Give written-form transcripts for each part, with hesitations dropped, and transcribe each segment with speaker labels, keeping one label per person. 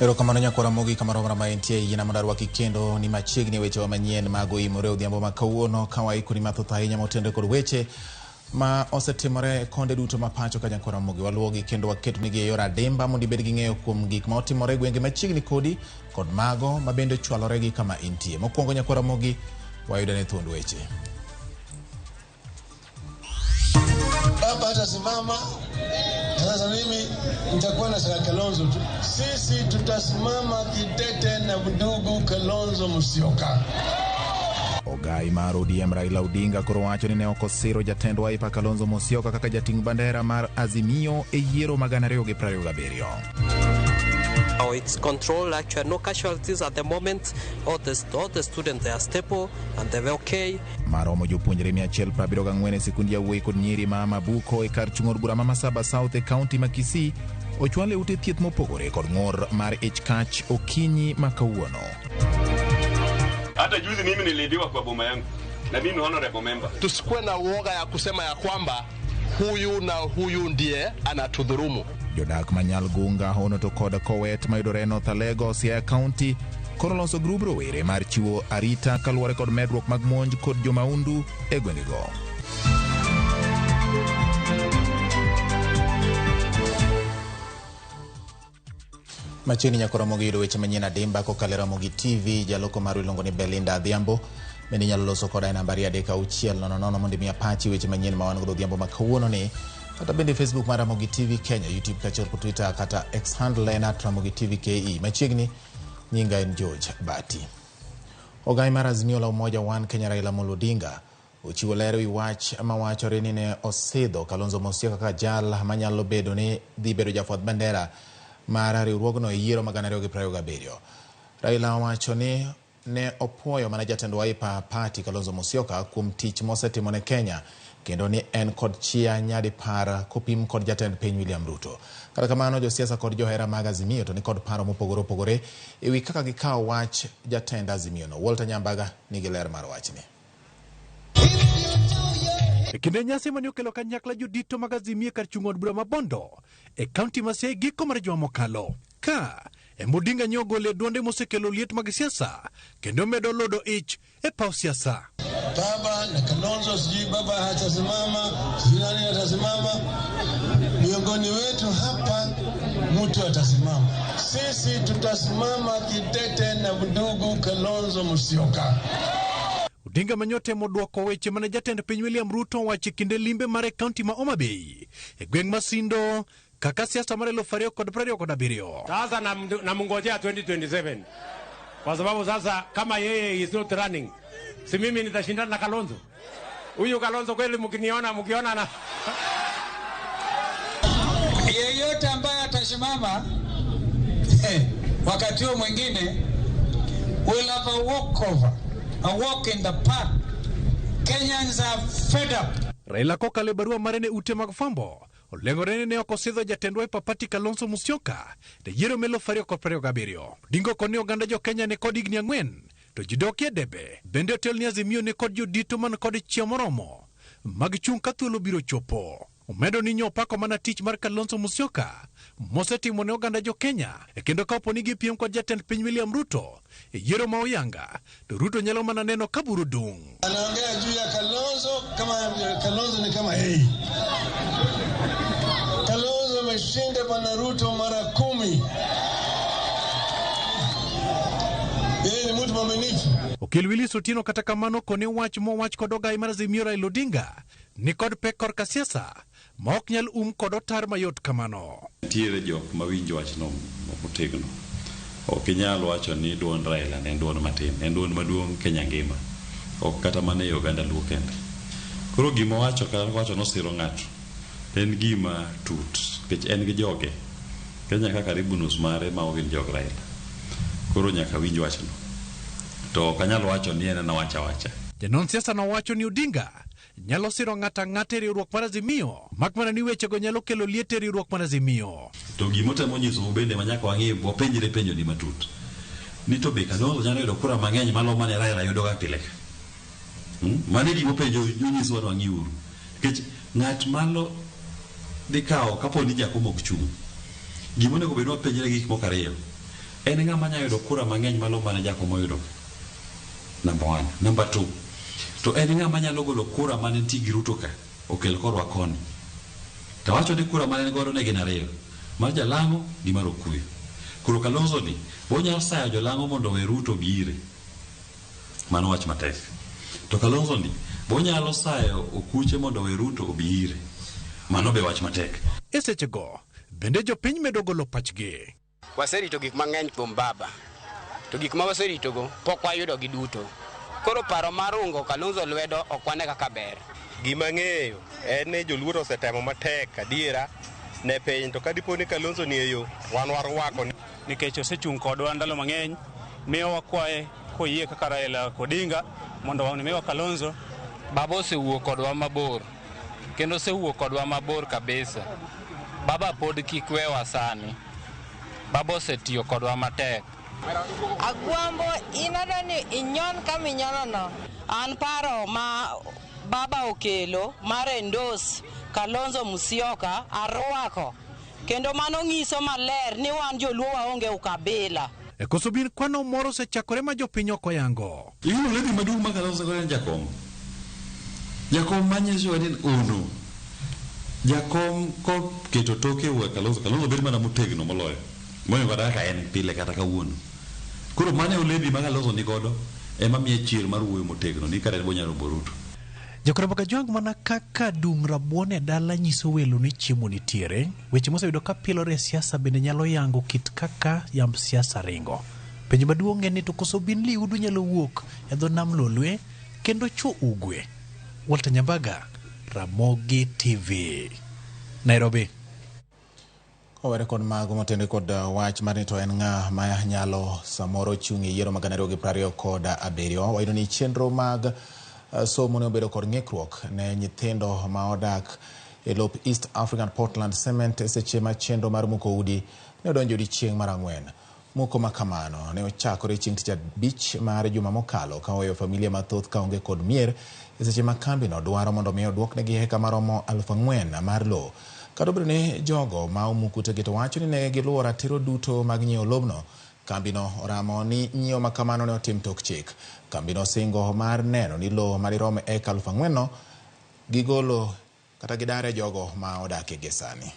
Speaker 1: Erokamano nyakwara Ramogi kamoro amora ma entie yiena mondo arwaki kendo ni machiegni wechewa manyien mag oimore odhiambo ma kawuono ka waikoni mathoth ahinya motenore kod weche ma osetimore e konde duto ma pacho ka nyakwara Ramogi waluwogi kendo waketonigi e yor adimba mondo ibed gi ng'eyo kuom gik ma otimore e gwenge machiegni kodi kod mago ma bende ochwalore gi kama intie. Mokwongo nyakwara Ramogi wayudane thuond weche.
Speaker 2: Baba atasimama sasa, mimi nitakuwa na Sir Kalonzo tu. Sisi tutasimama kidete na ndugu Kalonzo Musyoka.
Speaker 1: Ogai mar ODM Raila Odinga koro wacho ni ne ok osiro jatend Wiper Kalonzo Musyoka kaka jating' bandera mar Azimio e yiero mag 2027.
Speaker 3: Oh, it's controlled. Actually, no casualties at the moment. All the students, they are stable and they're okay.
Speaker 1: Maromo jopuonjre 174 e sikund yawuoyi kod nyiri ma Mabuko e kar chung' od bura ma Masaba South e kaunti ma Kisii ochwal e ute thieth mopogore kod ng'ur mar ich kach okinyi ma kawuono.
Speaker 4: Hata juzi mimi niliibiwa kwa boma yangu na mimi ni honorable member.
Speaker 5: Tusikuwe na uoga ya kusema ya kwamba huyu na huyu ndiye anatudhurumu.
Speaker 1: Jodak ma Nyalgunga, Hono to kod Kowet mayudore e North Alego, Siaya County koro loso grub rowere mar chiwo arita kaluwore kod medruok mag monj kod jomaundu e gwengego. Machiegni nyako Ramogi yudo weche manyien adimba kokalo e Ramogi TV. Jaloko marwa iluongo ni Belinda Adhiambo. Bende inyalo loso koda e namba 36000 mondo imiya pachi weche manyien ma wan godo odhiambo ma kawuono ni. Kata bende Facebook mar Ramogi TV Kenya, YouTube kaachiel kod Twitter kata X handle en @RamogiTVKE. Machiegni nyinga en George Bati. Ogai mar Azimio la Umoja One Kenya Raila Amolo Odinga ochiwo ler ewi wach mawachore ni ne osidho Kalonzo Musyoka kaka jal manyalo bedo ni dhi bedo jafuadh bandera mar riwruogno e yiero mag 2027. Raila owacho ni ne opuoyo mana jatend Wiper Party Kalonzo Musyoka kuom tich mosetimo ne Kenya kendo ni en kod chia nyadipar kopim kod jatend piny William Ruto. Kata kamano josiasa kod johera mag Azimio to nikod paro mopogore opogore ewi kaka gikawo wach jatend Azimio no. Walter Nyambaga nigi ler mar wachni.
Speaker 6: E kinde nyasi mane okelo kanyakla jodito mag Azimio kar chung' od bura ma Bondo e kaunti ma Siaya giko mar juma mokalo. Ka ema Odinga nye ogole duonde mosekelo liet mag siasa kendo medo lodo ich e paw siasa.
Speaker 2: Baba na Kalonzo, sijui baba hatasimama, sijui nani atasimama. Miongoni wetu hapa mtu atasimama. Sisi tutasimama kidete na ndugu Kalonzo Musyoka.
Speaker 6: Odinga manyote modwoko weche mane jatend piny William Ruto owacho e kinde limbe mare e kaunti ma Homa Bay e gweng' ma Sindo kaka siasa mar 2027.
Speaker 7: Sasa namngojea 2027 kwa sababu sasa kama yeye is not running, si mimi nitashindana na Kalonzo? Huyu Kalonzo kweli, mkiniona mkiona na
Speaker 8: Yeyote ambaye atasimama wakati huo mwingine will have a walkover, a walk in the park. Kenyans are fed up.
Speaker 6: Raila kokalo e barua mare ne ute mag fwambo oleng'ore ni ne ok osidho jatend Wiper Party Kalonzo Musyoka e yiero mar 2027. Odinga okoni ni oganda jo Kenya ni kod higni 4 to ji dokie debe. Bende otel ni Azimio ni kod jodito man kod chia moromo mag chung' ka thuolo biro chopo. Omedo ni nyopako mana tich mar Kalonzo Musyoka mosetimo ne oganda jo Kenya e kendo kapo ni gipiem kod jatend piny William Ruto e yiero ma oyanga to Ruto nyalo mana neno ka buru dung'.
Speaker 2: Anaongea juu ya Kalonzo kama Kalonzo ni kama yeye. Kalonzo ameshinda bwana Ruto mara 10. Yeye ni mtu mwaminifu.
Speaker 6: Okil Willis Otieno kata kamano kone wach mowach kod ogai mar Azimio Raila Odinga ni kod pek korka siasa ma ok nyal um kod otar mayot kamano.
Speaker 9: Nitiere jok mawinjo wachno motegno. Ok inyal wacho ni duond Raila ne en duond matin, en duond maduong' Kenya ngima. Ok kata mana e oganda Luo kende. Koro gima owacho kata wacho nosiro ng'ato en gima tut nikech en gi joge. Kenya ka karibu nus mare mago gin jog Raila. Koro nyaka winj wachno. To ok anyal wacho ni en ena wacho awacha.
Speaker 6: Janon siasa nowacho ni Odinga nyalo siro ng'ato ang'ata e riwruok mar Azimio mak mana ni wechego nyalo kelo liet e riwruok mar Azimio.
Speaker 9: To gimotemo nyisou bende ma nyaka wang'i wapenjre penjo ni matut. Ni to be Kalonzo nyalo yudo kura mang'eny malo mane Raila yudoga pile ka. Mano e gima openjo onyisowa ni wang'iuru. Nikech ng'at malo dhi kawo kapo ni Jakom ok chung'. Gima onego bed ni wapenjre gik moko ariyo. En ng'ama nyalo yudo kura mang'eny malo mane Jakom oyudo. Number 1. Number 2. To en ng'ama nyalo golo kura mane nitie gi Ruto ka okel korwa koni. To wacho ni kura mane en godo ne gin ariyo. Mar Jalang'o gi mar Okuyu. Koro Kalonzo ni onyalo sayo Jolang'o mondo owe Ruto bi ire. Mano wach matek. To Kalonzo ni onyalo sayo Okuche mondo owe Ruto obi ire. Mano be wach matek.
Speaker 6: E sechego, bende jopiny medo golo pachgi.
Speaker 10: Waserito gik mang'eny kuom baba, to gik ma waseritogo pok wayudo gi duto. Koro paro mar ungo Kalonzo lwedo ok wane kaka ber.
Speaker 11: Gima ng'eyo en ni joluo to osetemo matek adiera ne piny, to kadipo ni Kalonzo ni e yo, wan warwako.
Speaker 12: Nikech osechung' kodwa ndalo mang'eny, miyo wakwaye koyie kaka Raila Odinga mondo miwa Kalonzo.
Speaker 13: Baba osewuok kodwa mabor, kendo osewuok kodwa mabor kabisa. Baba pod kik wewa sani. Baba osetiyo kodwa matek.
Speaker 14: Agwambo ineno ni inyon kama inyonono. An paro ma baba okelo mar endorse Kalonzo Musyoka arwako. Kendo mano nyiso maler ni wan joluo waonge ukabila.
Speaker 6: E koso bin kwano moro osechakore ma jopiny ok oyango.
Speaker 9: Iyudo lady maduong' ma Kalonzo godo en Jakom. Jakom manyiso ni ono. Jakom koketo toke e Kalonzo, Kalonzo bedo mana motegno moloyo. Mohingo kata kaka en pile kata kawuono. Koro mano e olebi ma Kalonzo ni godo ema miye chir mar wuoyo motegno ni kata en bonyalo rombo Ruto.
Speaker 6: Jokorobo Kajwang' mana kaka dung' rabuon e dala nyiso welo ni chiemo nitiere, weche moseyudo ka pilore e siasa bende nyalo yango kit kaka yamb siasa ringo. Penjo maduong' en ni to koso bin liudu nyalo wuok e dho nam Lolwe kendo chwo ugwe. Walter Nyambaga, Ramogi TV, Nairobi.
Speaker 1: Kowere kod mago motenore kod wach mar ni to en ng'a ma nyalo samoro chung' e yiero mag 2027, wayudo ni chenro mag somo ne obedo kod ng'ikruok ne nyithindo ma odak e lop East African Portland Cement e seche ma chenro mar muko udi ne odonjo odiechieng' mar ang'wen. Muko ma kamano ne ochakore chieng' tich abich mar juma mokalo ka oweyo familia mathoth kaonge kod mier e seche ma kambino dwaro mondo mi oduoknegi heka maromo 4,000 mar lowo. Kata obedo ni jogo ma omuko utegi to wacho ni ne giluwo ratiro duto mag nyiewo lobno, kambino oramo ni nyiewo ma kamano ne otim tok chik. Kambino singo mar neno ni lowo madirom eka 4,000 no gigolo kata gidare jogo ma odak e sani.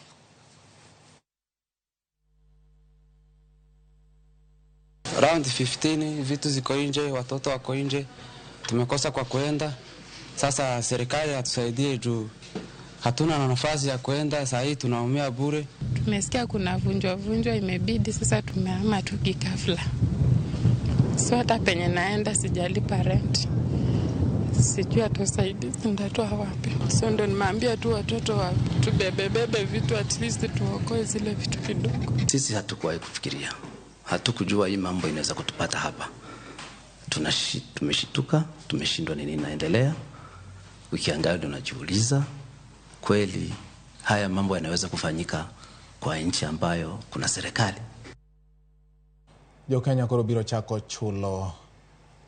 Speaker 15: Round 15 vitu ziko nje, watoto wako nje, tumekosa kwa kuenda. Sasa serikali atusaidie juu hatuna na nafasi ya kuenda, saa hii tunaumia bure.
Speaker 16: Tumesikia kuna vunjwa vunjwa, imebidi sasa tumehama tu kikafla. So hata penye naenda sijalipa rent. Sijui hata usaidizi nitatoa wapi. So ndo nimeambia tu watoto tubebebebe vitu at least tuokoe zile vitu kidogo.
Speaker 17: Sisi hatukuwahi kufikiria, hatukujua hii mambo inaweza kutupata hapa. Tumeshituka, tumeshindwa nini inaendelea. Ukiangalia unajiuliza kweli haya mambo yanaweza kufanyika kwa nchi ambayo kuna serikali.
Speaker 1: Jo Kenya koro biro chako chulo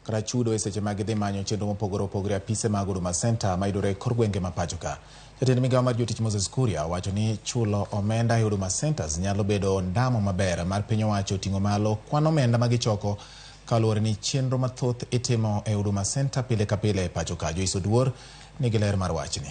Speaker 1: kata chudo e seche ma gidhi manyo chenro mopogore opogore apise mag Huduma Center mayudore e kor gwenge ma pacho ka. Jatend migawo mar jotich Moses Kuria wacho ni chulo omenda e Huduma Centers nyalo bedo ndamo maber mar piny owacho ting'o malo kwan omenda ma gichoko kaluwore ni chenro mathoth itimo e Huduma Center pile ka pile e pacho ka. Joyce Oduor nigi ler mar wachni.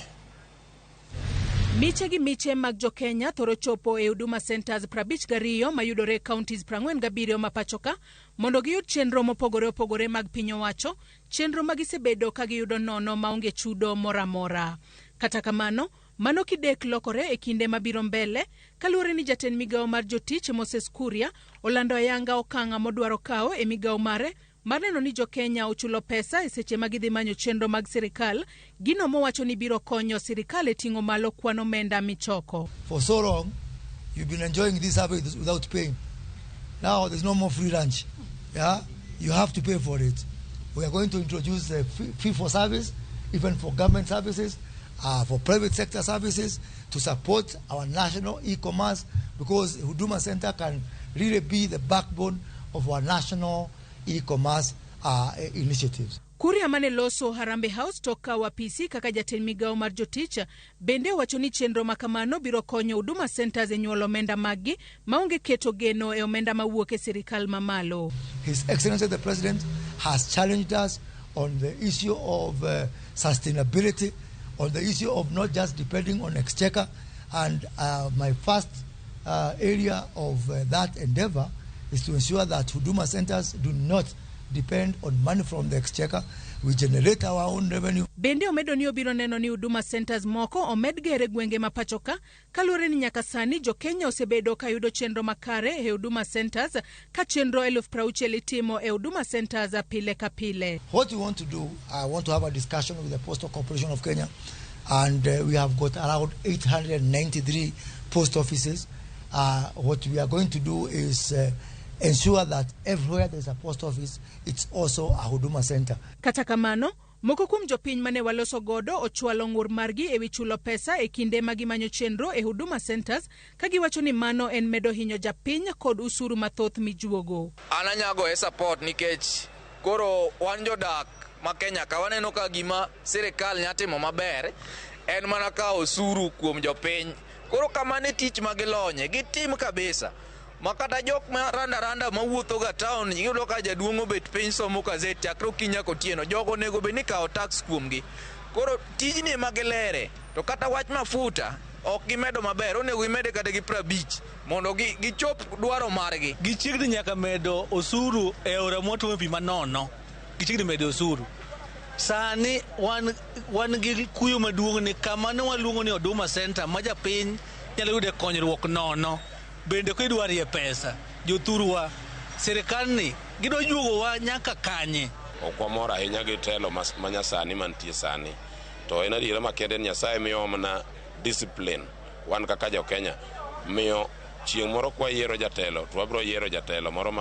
Speaker 18: Miche gi miche mag jokenya thoro chopo e Huduma Centers 52 mayudore e counties 47 ma pacho ka mondo giyud chenro mopogore opogore mag piny owacho, chenro ma gisebedo ka giyudo nono maonge chudo moro amora. Kata kamano, mano kidek lokore e kinde mabiro mbele kaluwore ni jatend migawo mar jotich Moses Kuria olando ayanga okang' modwaro kawo e migawo mare mar neno ni jokenya ochulo pesa e seche ma gidhi manyo chenro mag sirikal, gino mowacho ni biro konyo sirikal e ting'o malo kwan omenda michoko.
Speaker 19: For so long, you've been enjoying this service without paying. Now there's no more free lunch. Yeah, you have to pay for it. We are going to introduce the fee for service, even for government services, for private sector services, to support our national e-commerce, because Huduma Center can really be the backbone of our national e-commerce initiatives.
Speaker 18: Kuria mane loso Harambee House tok kawo apisi kaka jatend migawo mar jotich bende owacho ni chenro ma kamano biro konyo Huduma Centers e nyuolo omenda maggi maonge keto geno e omenda mawuok e sirikal mamalo.
Speaker 19: His Excellency the President has challenged us on the issue of sustainability, on the issue of not just depending on exchequer, and my first area of that endeavor is to ensure that Huduma Centers do not depend on money from the exchequer. We generate our own revenue.
Speaker 18: Bende omedo ni obiro neno ni Huduma Centers moko omed gere gwenge ma pachoka kaluwore ni nyaka sani jo-Kenya osebedo ka yudo chenro makare e Huduma Centers ka chenro 60,000 itimo e Huduma Centers pile ka pile.
Speaker 19: What we want to do, I want to have a discussion with the Postal Corporation of Kenya, and we have got around 893 post offices. What we are going to do is ensure that everywhere there's a post office, it's also a Huduma Center.
Speaker 18: Kata kamano, moko kuom jopiny mane waloso godo ochwalo ng'ur margi ewi chulo pesa e kinde ma gimanyo chenro e Huduma Centers ka giwacho ni mano en medo hinyo japiny kod usuru mathoth mijuogo.
Speaker 20: An anyago e support nikech koro wan jodak ma Kenya ka waneno ka gima sirikal nya timo maber en mana kawo osuru kuom jopiny. Koro kamano tich ma gilonye gitim kabisa. Makata jok ma randa randa mawuotho ga town iyudo ka jaduong' obet piny somo gazet chakre okinyi nyaka otieno. Jogo onego bed ni kawo tax kuomgi. Koro tijni ema gilere to kata wach mafuta ok gimedo maber, onego gimede kata gi 50 mondo gichop dwaro margi.
Speaker 21: Gichiegni nyaka medo osuru e aora mwatuomo pi manono. Gichiegni medo osuru. Sani wan gi kuyo maduong' ni kama ne waluongo ni Huduma Center ma japiny nyalo yude konyruok nono. Bende kidwarie pesa jothurwa sirikal ni gidwa juogowa nyaka kanye.
Speaker 22: Ok wamor ahinya gi telo manyasani mantie sani, to en adiera makende ni Nyasaye miyowa mana discipline wan kaka jo Kenya, miyo chieng' moro kwayiero jatelo to wabiro yiero jatelo moro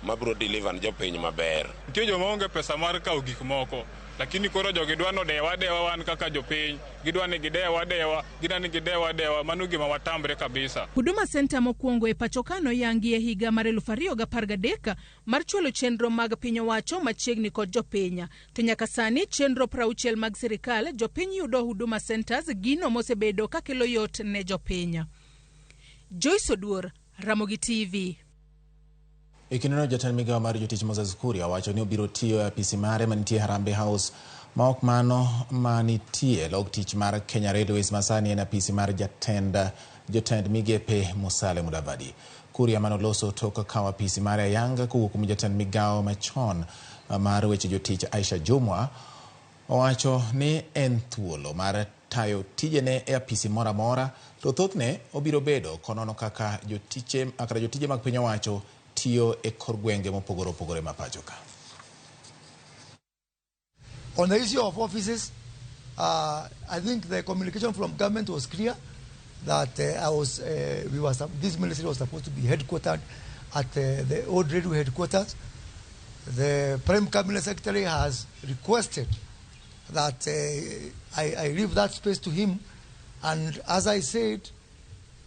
Speaker 22: mabiro deliver ne jopiny maber.
Speaker 23: Nitie joma onge pesa mar kawo gik moko, lakini koro jogi dwa nodewa dewa wan kaka jopiny, gidwa ni gidewa dewa, gidwa ni gidewa dewa, mano gima watamre kabisa.
Speaker 18: Huduma Center mokwongo e pacho ka noyangi e higa mar 2013 mar chwalo chenro mag piny owacho machiegni kod jopiny. To nyaka sani chenro 60 mag sirikal jopiny yudo Huduma Centers gino mosebedo kakelo yot ne jopiny. Joyce Oduor, Ramogi TV.
Speaker 1: E kindeno jatend migawo mar jotich Moses Kuria owacho ni obiro tiyo e apisi mare manitie Harambee House ma ok mano manitie log tich mar Kenya Railways masani en apisi mar jotend migepe Musalia Mudavadi. Kuria manoloso tok kawo apisi mare ayanga kowuok kuom jatend migawo machon mar weche jotich Aisha Jumwa owacho ni en thuolo mar tayo tijene e apisi moro amora to thothne obiro bedo konono kaka jotije mag piny owacho tiyo e kor gwenge mopogore opogore ma pacho ka.
Speaker 19: On the issue of offices, I think the communication from government was clear that this ministry was supposed to be headquartered at the old railway headquarters. The Prime Cabinet Secretary has requested that I leave that space to him, and as I said,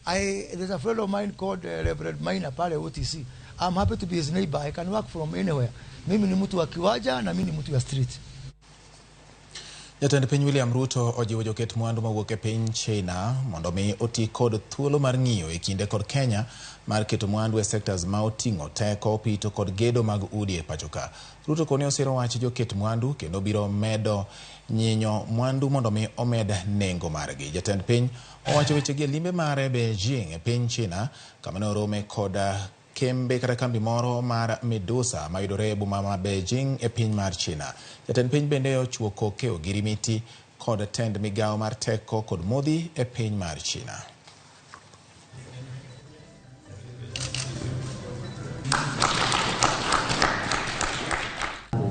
Speaker 19: there's a friend of mine called Reverend Maina Pale OTC. I'm happy to be his neighbor. I can work from anywhere. Mimi ni mtu wa kiwaja na mimi ni mtu wa street.
Speaker 1: Jatend piny William Ruto ojiwo joket mwandu mawuok e piny China mondo mi oti kod thuolo mar ng'iyo e kinde kod Kenya mar keto mwandu e sectors ma oting'o teko, pito kod gedo mag udi e pacho ka. Ruto koni osiro wach joket mwandu kendo biro medo nyinyo mwandu mondo mi omed nengo margi. Jatend piny owacho wechegi e limbe mare Beijing e piny China kama ne orome kod kembe kata kambi moro mar Medusa mayudore e boma ma Beijing e piny mar China. Jatend piny bende ochuo koke ogirimiti kod tend migawo mar teko kod modhi e piny mar China.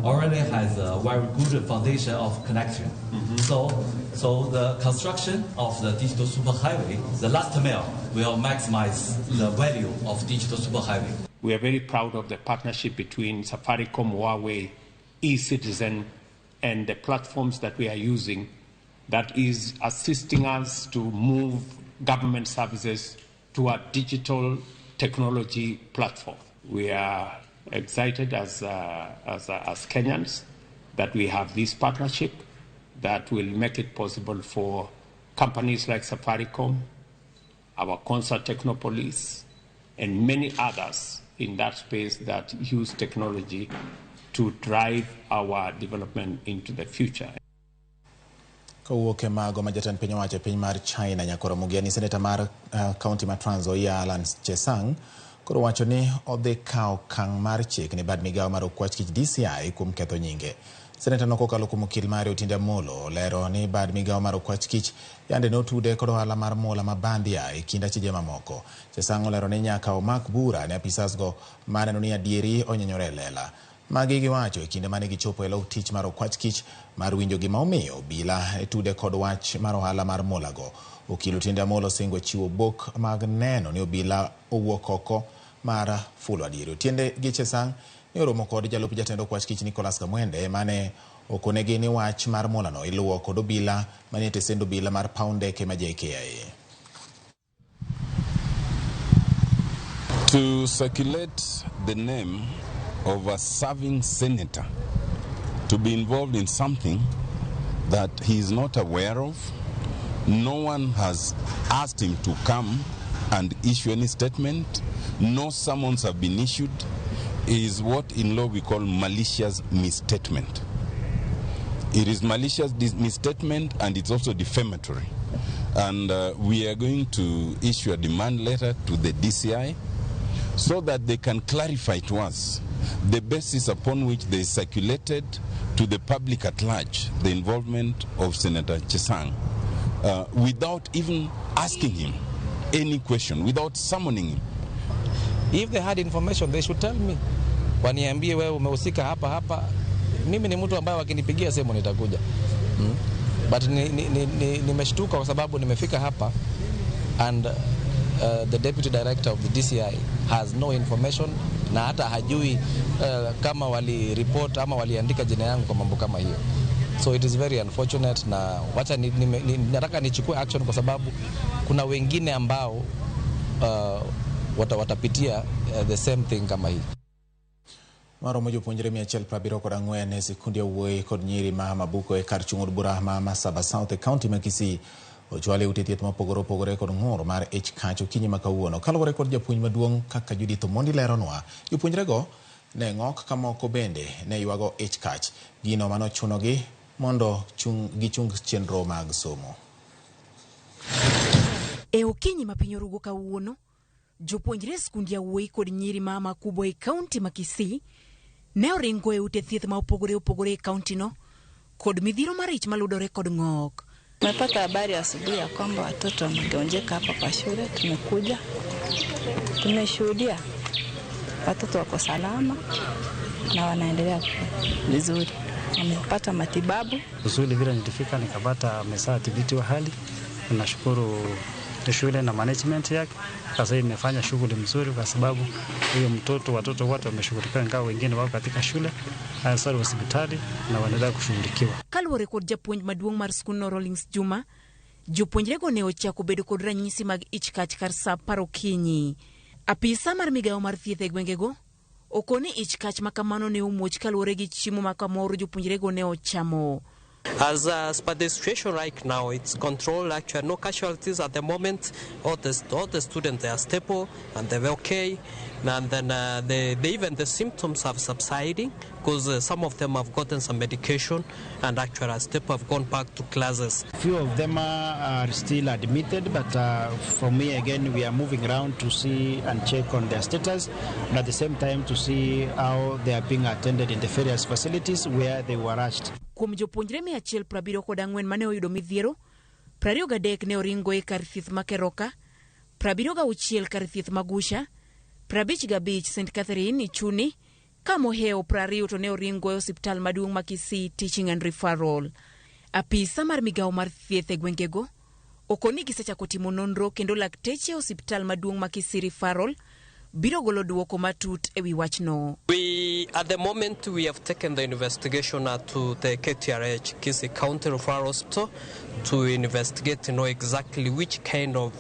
Speaker 17: Already has a very good foundation of connection. So the construction of the digital superhighway, the last mile, will maximize the value of digital superhighway.
Speaker 24: We are very proud of the partnership between Safaricom, Huawei, eCitizen, and the platforms that we are using that is assisting us to move government services to a digital technology platform. We are excited as Kenyans that we have this partnership that will make it possible for companies like Safaricom, our Concert Technopolis, and many others in that space that use technology to drive our development into the future.
Speaker 1: Kowuok e mago ma jatend piny owacho e piny mar China Nyakoro Mugiani, seneta mar kaunti ma Trans Nzoia Alan Chesang koro wacho ni odhi kawo okang' mar chik ne bad migawo mar okwach kich DCI kuom ketho nyinge. Seneta no kokalo kuom okil mare Otiende Amollo olero ni bad migawo mar okwach kich yande notude kod ohala mar mula ma bandia e kind achije mamoko. Chesang olero ni nyaka omak bura ne apisas go maneno ni adieri onyenyore e lela. Magi giwacho e kinde mane gichopo e log tich mar okwach kich mar winjo gima omiyo obila e tude kod wach mar ohala mar mulago. Okil Otiende Amollo osingo chiwo bok mag neno ni obila owuok oko mar fulo adieri. Otiende gi Chesang ne oromo kod jalup jatend okwach kich Nicholas Kamwende mane okonegi ni wach mar mulano iluwo kod obila manie tesend obila mar paw ndeke ma JKIA.
Speaker 3: To circulate the name of a serving senator to be involved in something that he is not aware of, no one has asked him to come and issue any statement, no summons have been issued, is what in law we call malicious misstatement. It is malicious misstatement and it's also defamatory. And we are going to issue a demand letter to the DCI so that they can clarify to us the basis upon which they circulated to the public at large the involvement of Senator Chesang without even asking him any question, without summoning him.
Speaker 4: If they had information, they should tell me. Waniambie wewe umehusika hapa hapa. Mimi ni mtu ambaye wakinipigia simu nitakuja. But nimeshtuka kwa sababu nimefika hapa and the deputy director of the DCI has no information na hata hajui kama wali report ama waliandika jina yangu kwa mambo kama hiyo. So it is very unfortunate na wacha nataka nichukue action kwa sababu kuna wengine ambao watapitia the same thing kama hii.
Speaker 1: Maromo jopuonjre 174 e sikunde yawuoyi kod nyiri ma Mabuko e kar chung' od bura ma Masaba South e kaunti ma Kisii ochwal e ute thieth mopogore opogore kod ng'ur mar ich kach okinyi ma kawuono. Kaluwore kod japuonj maduong' kaka Judith Omondi leronwa, jopuonjrego ne ng'ok ka moko bende ne ywago ich kach, gino manochunogi mondo gichung chenro mag somo.
Speaker 5: E okinyi ma piny orugo kawuono, jopuonjre skund yawuoyi kod nyiri ma Makubo e kaunti ma Kisii ne oringo e ute thieth ma opogore opogore e kauntino kod midhiero marich maludore kod ng'ok.
Speaker 7: Tumepata habari asubuhi ya kwamba watoto wamegonjeka hapa kwa shule. Tumekuja, tumeshuhudia watoto wako salama na wanaendelea vizuri, wamepata matibabu
Speaker 25: uzuri. Vile nilifika nikapata ameshathibitiwa hali. Nashukuru shule na management yake, sasa imefanya shughuli mzuri kwa sababu huyo mtoto, watoto wote wameshughulikiwa, ingawa wengine wako katika shule hasa hospitali na wanaendelea kushughulikiwa.
Speaker 5: Kaluwore kod japuonj maduong' mar skundno Rawlings Juma, jopuonjrego ne ochako bedo kod ranyisi mag ich kach kar saa 10 okinyi. Apisa mar migawo mar thieth e gwengego okoni ich kach ma kamano ne omuoch kaluwore gi chiemo ma kamoro jopuonjrego ne ochamo.
Speaker 26: As per the situation right now, it's controlled. Actually, no casualties at the moment. All the students, they are stable and they're okay. And then even the symptoms have subsiding because some of them have gotten some medication and actually are stable, have gone back to classes.
Speaker 27: Few of them are still admitted, but for me again, we are moving around to see and check on their status, and at the same time to see how they are being attended in the various facilities where they were rushed.
Speaker 5: Kuom jopuonjre 174 mane oyudo midhiero, 23 ne oringo e kar thieth ma Keroka, 76 kar thieth ma Gusha, 55 St Catherine Ichuni, ka mohewo 20 to ne oringo e osiptal maduong' ma Kisii Teaching and Referral. Apisa mar migawo mar thieth e gwengego okoni gisechako timo nonro kendo lakteche e osiptal maduong' ma Kisii Referral biro golo duoko matut ewi wachno.
Speaker 26: We, at the moment, we have taken the investigation to the KTRH, Kisii County Referral Hospital, to investigate to know exactly which kind of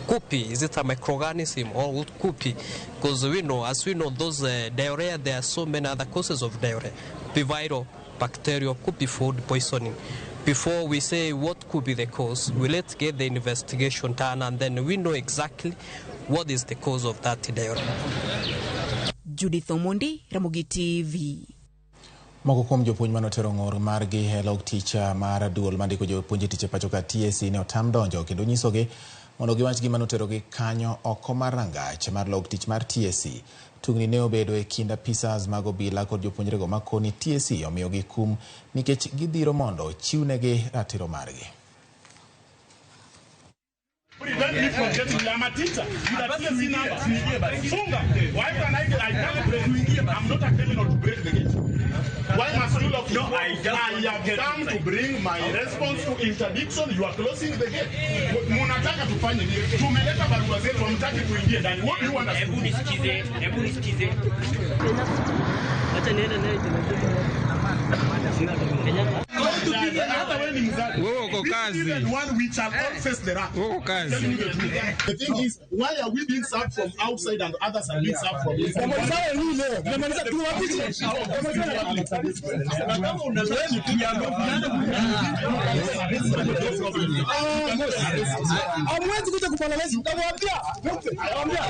Speaker 26: copy, is it a microorganism or what copy? Because we know, as we know, those diarrhea, there are so many other causes of diarrhea. Could be viral, bacterial, could be food poisoning. Before we say what could be the cause, we let's get the investigation done and then we know exactly what is the cause of that diarrhea.
Speaker 5: Judith Omondi, Ramogi TV.
Speaker 1: Moko kuom jopuonj manotero ng'ur margi e log tich mar duol mandiko jopuonj e tich e pacho ka TSC ne otam donjo kendo nyisogi mondo giwach gima noterogi kanyo oko mar rangach mar log tich mar TSC. Tungni ne obedo e kind apisas mag obila kod jopuonjrego makoni TSC omiyogi kum nikech gidhiro mondo ochiwnegi ratiro margi.
Speaker 2: Prevent me from getting. I'm a teacher. With a TSC number. Funga. Why can I can't break? I'm not a criminal to break the gate. Why must you lock it?
Speaker 8: No, I
Speaker 2: have come to bring my response to interdiction. You are closing the gate. Munataka tufanye nini? Tumeleta barua zetu, hamtaki tuingie ndani. What do you want us to do?
Speaker 8: Hebu nisikize, hebu nisikize.
Speaker 2: Acha niende naye tena.
Speaker 10: Wewe uko kazi.
Speaker 2: One we shall all face the wrath.
Speaker 10: Wewe uko kazi.
Speaker 2: The thing is, why are we being served from outside and others are being served from inside?
Speaker 11: Hamwezi kuja kupalaliza. Mtamwambia. Mtamwambia.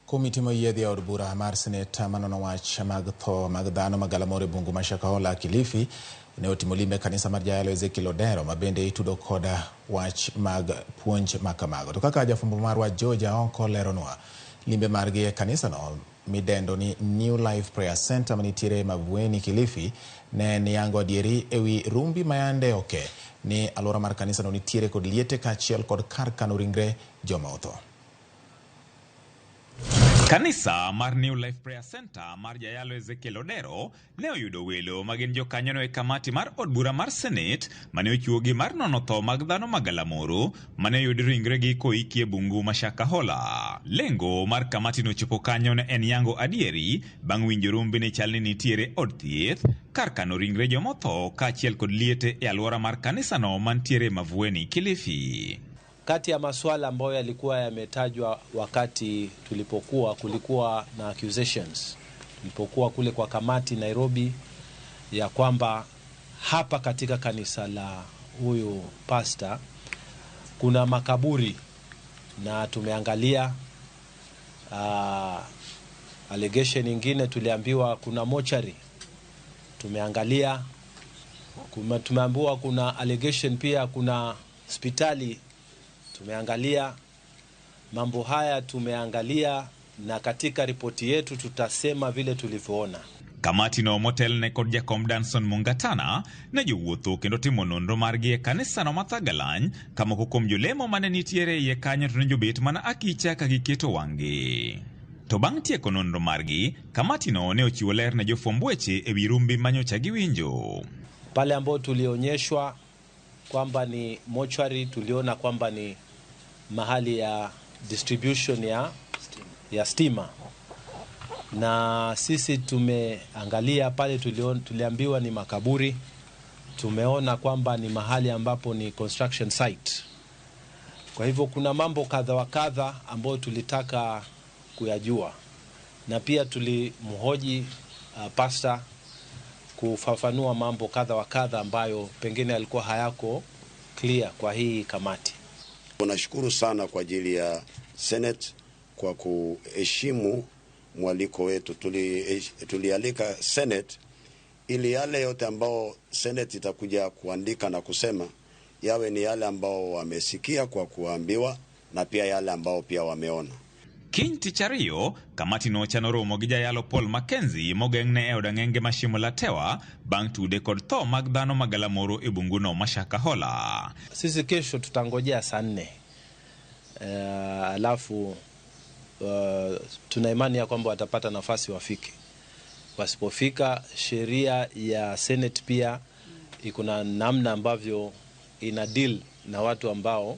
Speaker 1: Komiti moyiedhi e od bura mar Seneta manono wach mag tho mag dhano magalamoro e bungu ma Shakahola, Kilifi ne otimo limbe kanisa mar Jayalo Ezekiel Odero ma bende itudo koda wach mag puonj makamago. To kaka jafwambo marwa George Aonko leronwa, limbe margi e kanisano midendo ni New Life Prayer Center manitiere Mavueni, Kilifi ne en yango adieri ewi rumbi mayande oke ni alwora mar kanisano nitiere kod liete kaachiel kod kar kano ringre joma otho.
Speaker 12: Kanisa mar New Life Prayer Center mar Jayalo Ezekiel Odero ne oyudo welo magin jokanyono e kamati mar od bura mar Senate mane ochiwogi mar nono tho mag dhano magalamoro mane oyud ringregi koiki e bungu ma Shakahola. Lengo mar kamati nochopo kanyo ne en yango adieri bang' winjo rumbi ni chal ni nitiere od thieth kar kano ringre jomotho kaachiel kod liete e alwora mar kanisano mantiere Mavueni, Kilifi.
Speaker 17: Kati ya masuala ambayo yalikuwa yametajwa wakati tulipokuwa, kulikuwa na accusations tulipokuwa kule kwa kamati Nairobi, ya kwamba hapa katika kanisa la huyu pastor kuna makaburi, na tumeangalia allegation nyingine tuliambiwa kuna mochari, tumeangalia, tumeambiwa kuna allegation pia kuna hospitali. Tumeangalia mambo haya, tumeangalia, na katika ripoti yetu tutasema vile tulivyoona.
Speaker 12: Kamati no motelne kod jakom Danson Mungatana ne jowuotho kendo timo nonro margi e kanisano ma Thagalany ka moko kuom jolemo mane nitiere iye kanyo to ne jobet mana akicha ka giketo wang'gi. To bang' tieko nonro margi, kamati no ne ochiwo ler ne jofwamb weche ewi rumbi manyocha giwinjo.
Speaker 17: Pale ambao tulionyeshwa kwamba ni mochwari, tuliona kwamba ni mahali ya distribution ya stima, na sisi tumeangalia pale, tuliambiwa ni makaburi, tumeona kwamba ni mahali ambapo ni construction site. Kwa hivyo kuna mambo kadha wa kadha ambayo tulitaka kuyajua, na pia tulimhoji pastor kufafanua mambo kadha wa kadha ambayo pengine alikuwa hayako clear kwa hii kamati.
Speaker 13: Tunashukuru sana kwa ajili ya Senate kwa kuheshimu mwaliko wetu. Tulialika Senate ili yale yote ambao Senate itakuja kuandika na kusema yawe ni yale ambao wamesikia kwa kuambiwa na pia yale ambao pia wameona.
Speaker 12: Kiny tich ariyo, kamati no ochano romo gi jayalo Paul Mackenzie mogeng'ne e od ang'enge ma Shimo la Tewa bang' tude kod tho mag dhano magalamoro e bunguno ma Shakahola.
Speaker 17: Sisi kesho tutangojea saa 4, alafu
Speaker 6: Tuna imani ya kwamba watapata nafasi wafike. Wasipofika, sheria ya Senate pia iko na namna ambavyo ina deal na watu ambao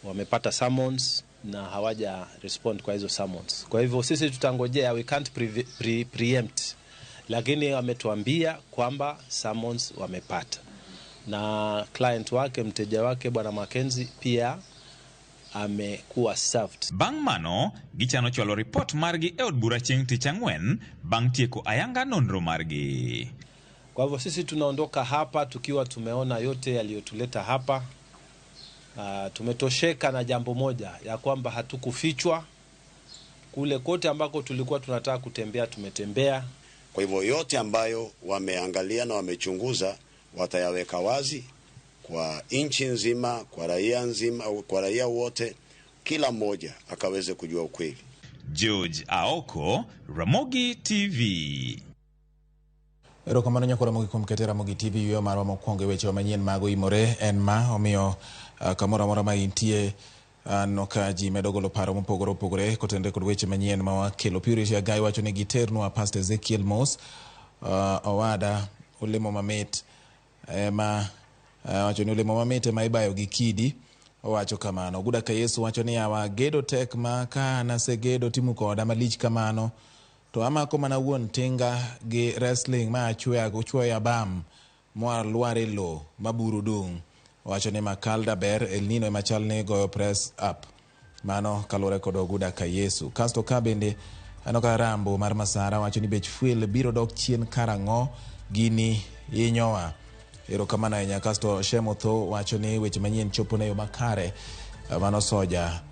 Speaker 6: wamepata summons na hawaja respond kwa hizo summons. Kwa hivyo sisi tutangojea, we can't preempt, lakini wametuambia kwamba summons wamepata, na client wake, mteja wake Bwana Mackenzie pia amekuwa served.
Speaker 12: Bang' mano, gichano chwalo ripot margi e od bura chieng' tich ang'wen bang' tieko ayanga nonro margi.
Speaker 6: Kwa hivyo sisi tunaondoka hapa tukiwa tumeona yote yaliyotuleta hapa. Tumetosheka na jambo moja ya kwamba hatukufichwa. Kule kote ambako tulikuwa tunataka kutembea tumetembea.
Speaker 13: Kwa hivyo yote ambayo wameangalia na wamechunguza watayaweka wazi kwa nchi nzima, kwa raia nzima, kwa raia wote, kila mmoja akaweze kujua ukweli.
Speaker 12: George Aoko, Ramogi TV.
Speaker 1: Erokamano nyakora Ramogi kuom kete Ramogi TV yueyo marwa mokwongo e weche manyien mag oimore en ma omiyo kamoro amora ma intie aneno ka ji medo golo paro mopogore opogore kotenore kod weche manyien ma wakelo. Purity Agai wacho ni giternwa Pastor Ezekiel Mos owada olemo mamit ema wacho ni olemo mamit ema ibayo gi kidi, owacho kamano. Oguda ka Yesu wacho ni yawa gedo tek ma ka nasegedo timu koda malich kamano to amako mana wuon tinga gi wrestling ma achweya bam moa lwar e lo maburu dung'. Owacho ni Makalda ber El Nino ema chal ni goyo press up. Mano kaluwore kod Oguda ka Yesu. Kasto ka bende aneno ka Rambo mar Masara wacho ni bech fuel biro dok chien karang'o, gini hinyowa. Erokamano ahinya. Kasto Shemotho wacho ni weche manyien chopo ne yo makare. Mano soja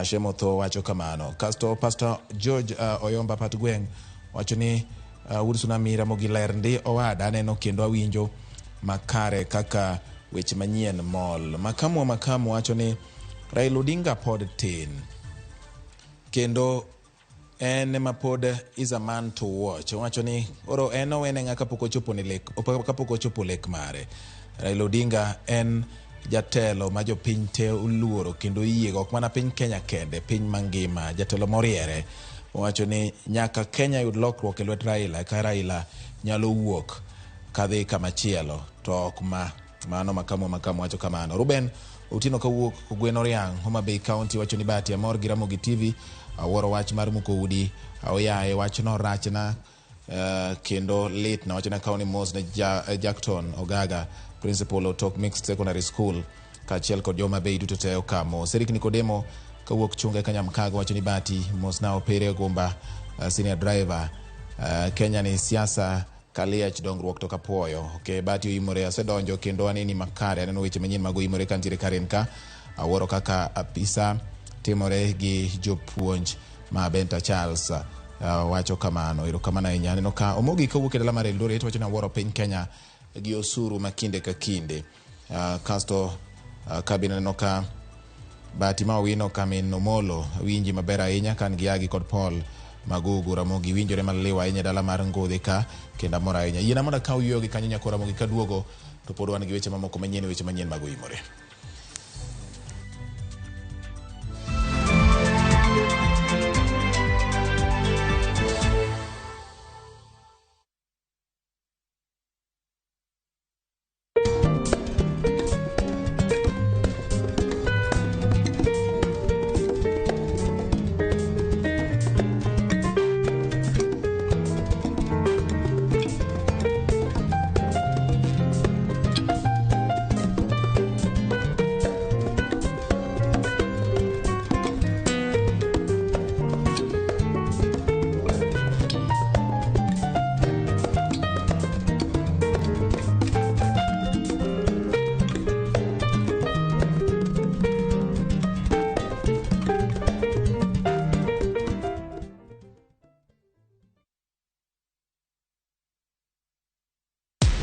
Speaker 1: Shemotho wacho kamano. Kasto Pastor George Oyomba Pat Gweng' wacho ni wuod Tsunami Ramogi ler ndi owada aneno kendo awinjo makare kaka weche manyien mol. Makamu wacho ni Raila Odinga pod tin kendo en ema pod is a man to watch. Owacho ni oro en owene ng'a kapok ochopo ne lek, kapok ochopo lek mare. Raila Odinga en jatelo ma jopiny te oluoro kendo oyiego, ok mana piny Kenya kende, piny mangima, jatelo moriere. Owacho ni nyaka Kenya yud lokruok e lwet Raila eka Raila nyalo wuok kadhi kamachielo to ok ma. Mano Makamu wacho kamano. Ruben Otieno kawuok Kogweno Riang', Homa Bay County wacho ni Bahati amor gi Ramogi TV, awuoro wach mar muko udi, aoyaye wachno rachna kendo litna. Wacho ni akawo ni mos ne Jackton Ogaga, principal Otok Mixed Secondary School, kaachiel kod jo Homa Bay duto te okamo. Serik Nikodemo kawuok Chunge Kanyamkago wacho ni Bahati mos na Opere Gumba, senior driver, Kenya ni siasa kaliech dongruok to kapuoyo. Okay, Bahati oimore asedonjo kendo aneni makare, aneno weche manyien mag oimore kantiere karen ka. Awuoro kaka apisa timore gi jopuonj ma Benta Charles wacho kamano. Erokamano ahinya. Aneno ka Omogi kawuok e dala mar Eldoret wacho ni awuoro piny Kenya gi osuru ma kinde ka kinde. Kasto kabine aneno ka Bahati ma Owino Kamin Omolo winji maber ahinya kan gi Agi kod Paul Magugu. Ramogi winjore maliw ahinya e dala mar Ngodhe ka kendo amor ahinya. Yiena mondo akaw yueyo gi kanyo nyakora Ramogi kaduogo to pod wan gi weche mamoko manyien, weche manyien mag oimore.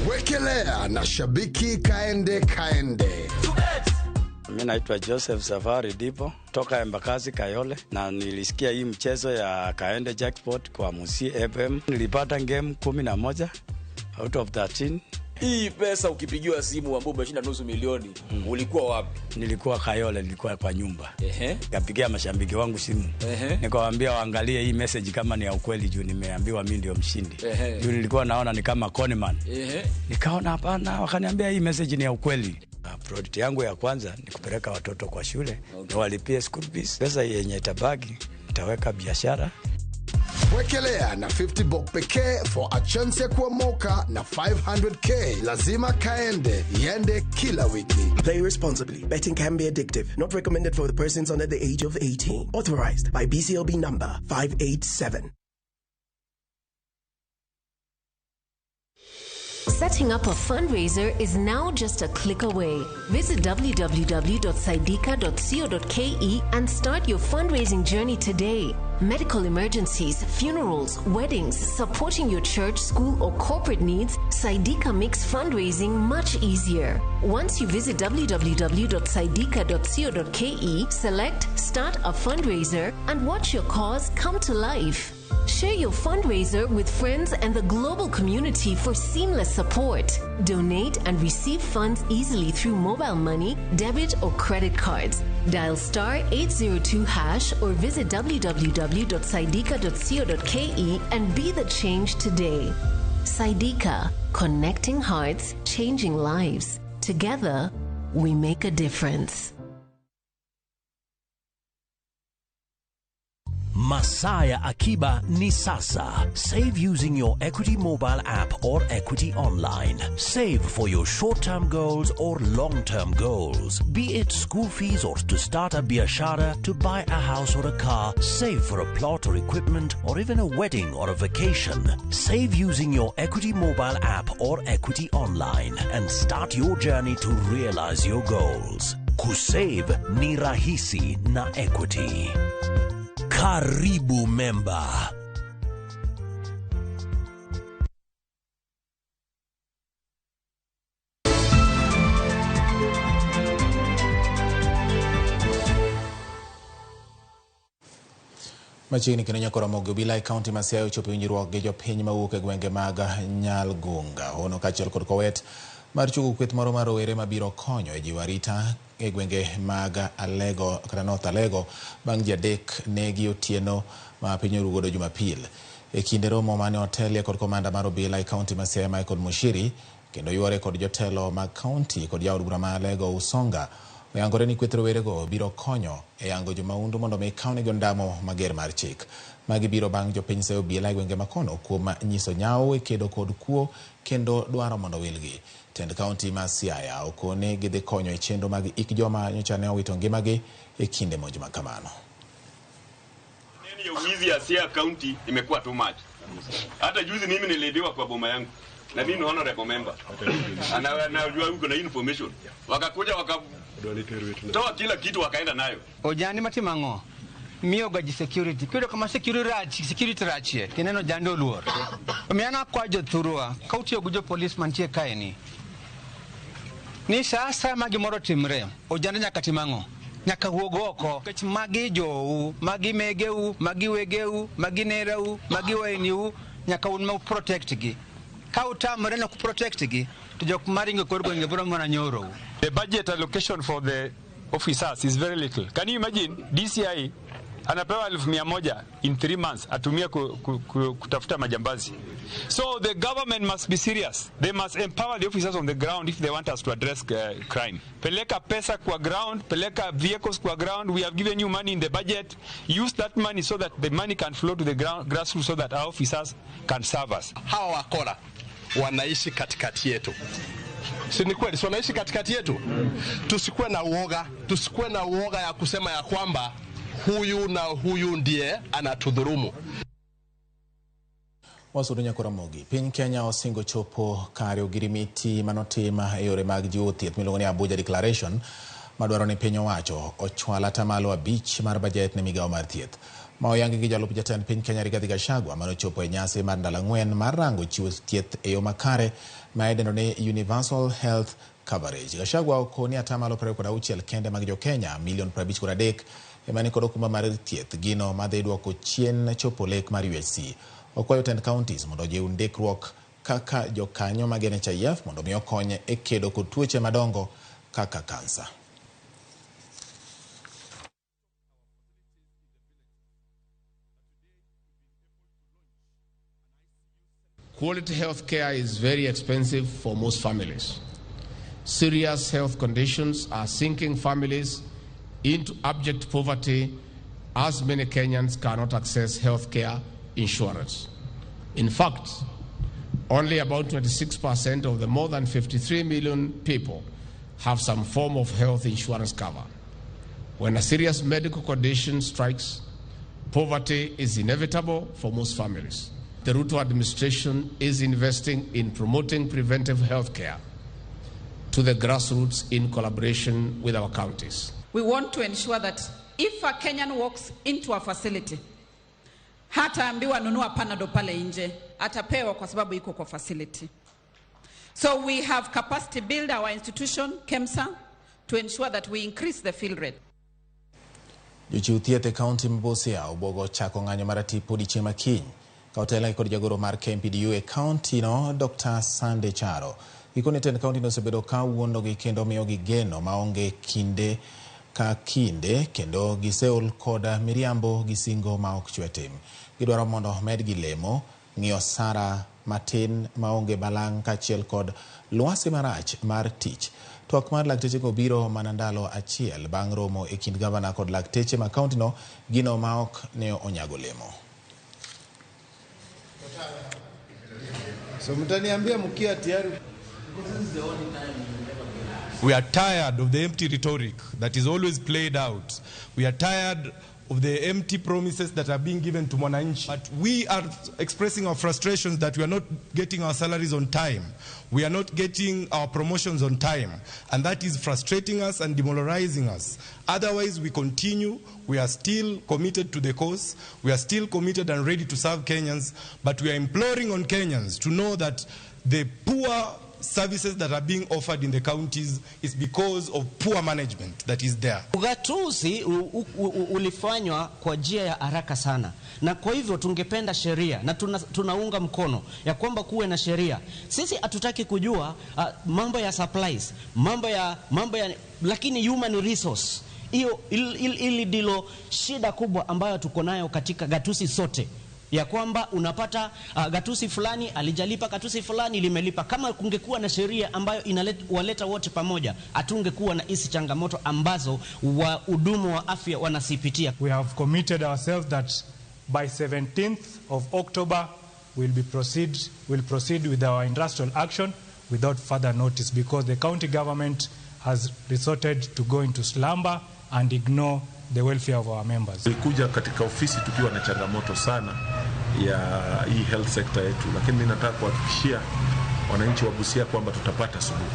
Speaker 9: Wekelea na shabiki kaende kaende.
Speaker 10: Mimi naitwa Joseph Safari Dipo toka Embakasi Kayole, na nilisikia hii mchezo ya Kaende Jackpot kwa Musi FM. Nilipata game 11 out of 13
Speaker 14: Hii pesa ukipigiwa simu ambao umeshinda 500,000, ulikuwa wapi?
Speaker 10: Nilikuwa Kayole, nilikuwa kwa nyumba. Nikapigia mashabiki wangu simu. Nikawaambia waangalie hii message kama ni ya ukweli juu nimeambiwa mimi ndio mshindi. Juu nilikuwa naona ni kama conman. Nikaona hapana, wakaniambia hii message ni ya ukweli. Priority yangu ya kwanza ni kupeleka watoto kwa shule, niwalipie school fees. Pesa yenye itabaki nitaweka biashara.
Speaker 9: Wekelea na 50 bob pekee for a chance ya kuomoka na 500K. Lazima kaende iende kila wiki.
Speaker 15: Play responsibly. Betting can be addictive. Not recommended for the persons under the age of 18. Authorized by BCLB number 587.
Speaker 16: Setting up a fundraiser is now just a click away. Visit www.saidika.co.ke and start your fundraising journey today. Medical emergencies, funerals, weddings, supporting your church, school, or corporate needs, Saidika makes fundraising much easier. Once you visit www.saidika.co.ke, select Start a Fundraiser and watch your cause come to life. Share your fundraiser with friends and the global community for seamless support. Donate and receive funds easily through mobile money, debit, or credit cards. Dial star 802 hash or visit www.saidika.co.ke and be the change today. Saidika, connecting hearts, changing lives. Together, we make a difference.
Speaker 20: Masaa ya Akiba ni sasa. Save using your Equity mobile app or Equity online. Save for your short-term goals or long-term goals. Be it school fees or to start a biashara, to buy a house or a car, save for a plot or equipment, or even a wedding or a vacation. Save using your Equity mobile app or Equity online and start your journey to realize your goals. Kusave ni rahisi na Equity. Karibu member.
Speaker 1: Machiegni kendo nyaka Ramogi Obila e kaunti ma Siaya ochopo e winjruok gi jopiny mawuok e gwenge mag Nyalgunga, Hono kaachiel kod Kowet mar chungo kweth moro mar rowere mabiro konyo e jiwo arita e gwenge mag Alego kata North Alego bang' ji adek negi otieno ma piny oru godo Jumapil. E kinde romo mane otelie kod komanda mar obila e kaunti ma Siaya Michael Mushiri kendo yuore kod jotelo mag kaunti kod jaod bura ma Alego Usonga, oyangore ni kweth rowerego biro konyo e yango jomaundu mondo mi kawnegi ondamo mager mar chik. Magi biro bang' jopiny seyo obila e gwenge makono kuom nyiso nyawo e kedo kod kuo kendo dwaro mondo wilgi. Tend kaunti ma Siaya okone gidhi konyo e chenro mag ik joma nyocha ne owito ngimagi e kinde monj ma kamano.
Speaker 24: Neno ya wizi ya Siaya County imekuwa too much. Hata juzi mimi niliibiwa kwa boma yangu. Na mimi ni honorable member. Anajua yuko na information. Wakakuja wakatoa kila kitu wakaenda nayo.
Speaker 25: Ojani matimango miyo gaji security. Kiyudo kama security rachie tineno jando oluor. Omiyo an akwayo jothurwa ka utiyo gi jopolis mantie kaeni ni sa asaya ma gimoro otimre, ojande nyaka tim ang'o? Nyaka wuog oko. Nikech magi jou, magi megeu, magi wegeu, magi nerau, magi wayniu, nyaka un ma protect gi. Ka utamre nok protect gi, to jok maringo kor gwenge biro mana nyorou.
Speaker 26: The budget allocation for the officers is very little. Can you imagine DCI anapewa 1,100 in 3 months atumia kutafuta majambazi. So the government must be serious. They must empower the officers on the ground if they want us to address crime. Peleka pesa kwa ground, peleka vehicles kwa ground. We have given you money in the budget. Use that money so that the money can flow to the ground, grassroots so that our officers can serve us.
Speaker 27: Hawa wakora wanaishi katikati yetu. Si ni kweli? Si wanaishi katikati yetu? Tusikuwe na uoga, tusikuwe na uoga ya kusema ya kwamba huyu na huyu ndiye anatudhurumu.
Speaker 1: Wasudo nyaka Ramogi. Piny Kenya osingo chopo kare ogirimiti manotim e yore mag jiwo thieth miluongo ni Abuja Declaration madwaro ni piny owacho ochwal atamalo 5 mar bajet ne migawo mar thieth. Ma oyangi gi jalup jatend piny Kenya Rigathi Gachagua manochopo e nyasi mar ndalo 4 mar rango chiwo thieth e yo makare ma idendo ni Universal Health Coverage. Gachagua okoni atamalo 26 kende mag jo Kenya milion 53 ema ni kod okumba mar thieth, gino madhi duoko chien chopo lek mar UHC. Okwayo tend counties mondo ojiw ndikruok kaka jokanyo mag NHIF mondo mi okony e kedo kod tuoche madongo kaka kansa.
Speaker 3: Quality health care is very expensive for most families. Serious health conditions are sinking families into abject poverty, as many Kenyans cannot access health care insurance. In fact, only about 26% of the more than 53 million people have some form of health insurance cover. When a serious medical condition strikes, poverty is inevitable for most families. The Ruto administration is investing in promoting preventive health care to the grassroots in collaboration with our counties.
Speaker 4: We want to ensure that if a Kenyan walks into a facility, hataambiwa nunua Panadol pale nje, atapewa kwa sababu iko kwa facility. So we have capacity build our institution, KEMSA, to ensure that we increase the fill rate.
Speaker 1: Jochiw thieth e kaunti ma Busia obwogo chako ng'anyo mar tipo odiechieng' ma kiny ka otelnegi kod jagoro mar KMPDU e kaunti no Dr. Sande Charo. Gikone tend kaunti no osebedo ka wuondogi kendo miyogi geno maonge kinde ka kinde kendo giseol kod miriambo gi singo ma ok chwe tim. Gidwaro mondo medgi lemo, ng'iyo sara matin maonge balang' kaachiel kod lwasi marach mar tich. Twak mar laktechego biro mana ndalo achiel bang' romo e kind gavana kod lakteche ma kaunti no, gino ma ok ne onyago lemo.
Speaker 18: So mtaniambia mkia tayari.
Speaker 19: We are tired of the empty rhetoric that is always played out. We are tired of the empty promises that are being given to Mwananchi. But we are expressing our frustrations that we are not getting our salaries on time. We are not getting our promotions on time. And that is frustrating us and demoralizing us. Otherwise, we continue. We are still committed to the cause. We are still committed and ready to serve Kenyans. But we are imploring on Kenyans to know that the poor services that are being offered in the counties is because of poor management that is there.
Speaker 21: Ugatuzi ulifanywa kwa njia ya haraka sana, na kwa hivyo tungependa sheria na tunaunga mkono ya kwamba kuwe na sheria. Sisi hatutaki kujua mambo ya supplies, mambo ya lakini human resource hiyo ili ndilo shida kubwa ambayo tuko nayo katika gatuzi sote. Ya kwamba unapata gatuzi fulani alijalipa, gatuzi fulani limelipa. Kama kungekuwa na sheria ambayo inaleta wote pamoja, hatungekuwa na hizi changamoto ambazo wahudumu wa afya wanasipitia.
Speaker 22: We have committed ourselves that by 17th of October we'll proceed with our industrial action without further notice, because the county government has resorted to go into slumber and ignore the welfare of our members.
Speaker 23: Tulikuja katika ofisi tukiwa na changamoto sana ya hii health sector yetu, lakini mimi nataka kuhakikishia wananchi wa Busia kwamba tutapata suluhu.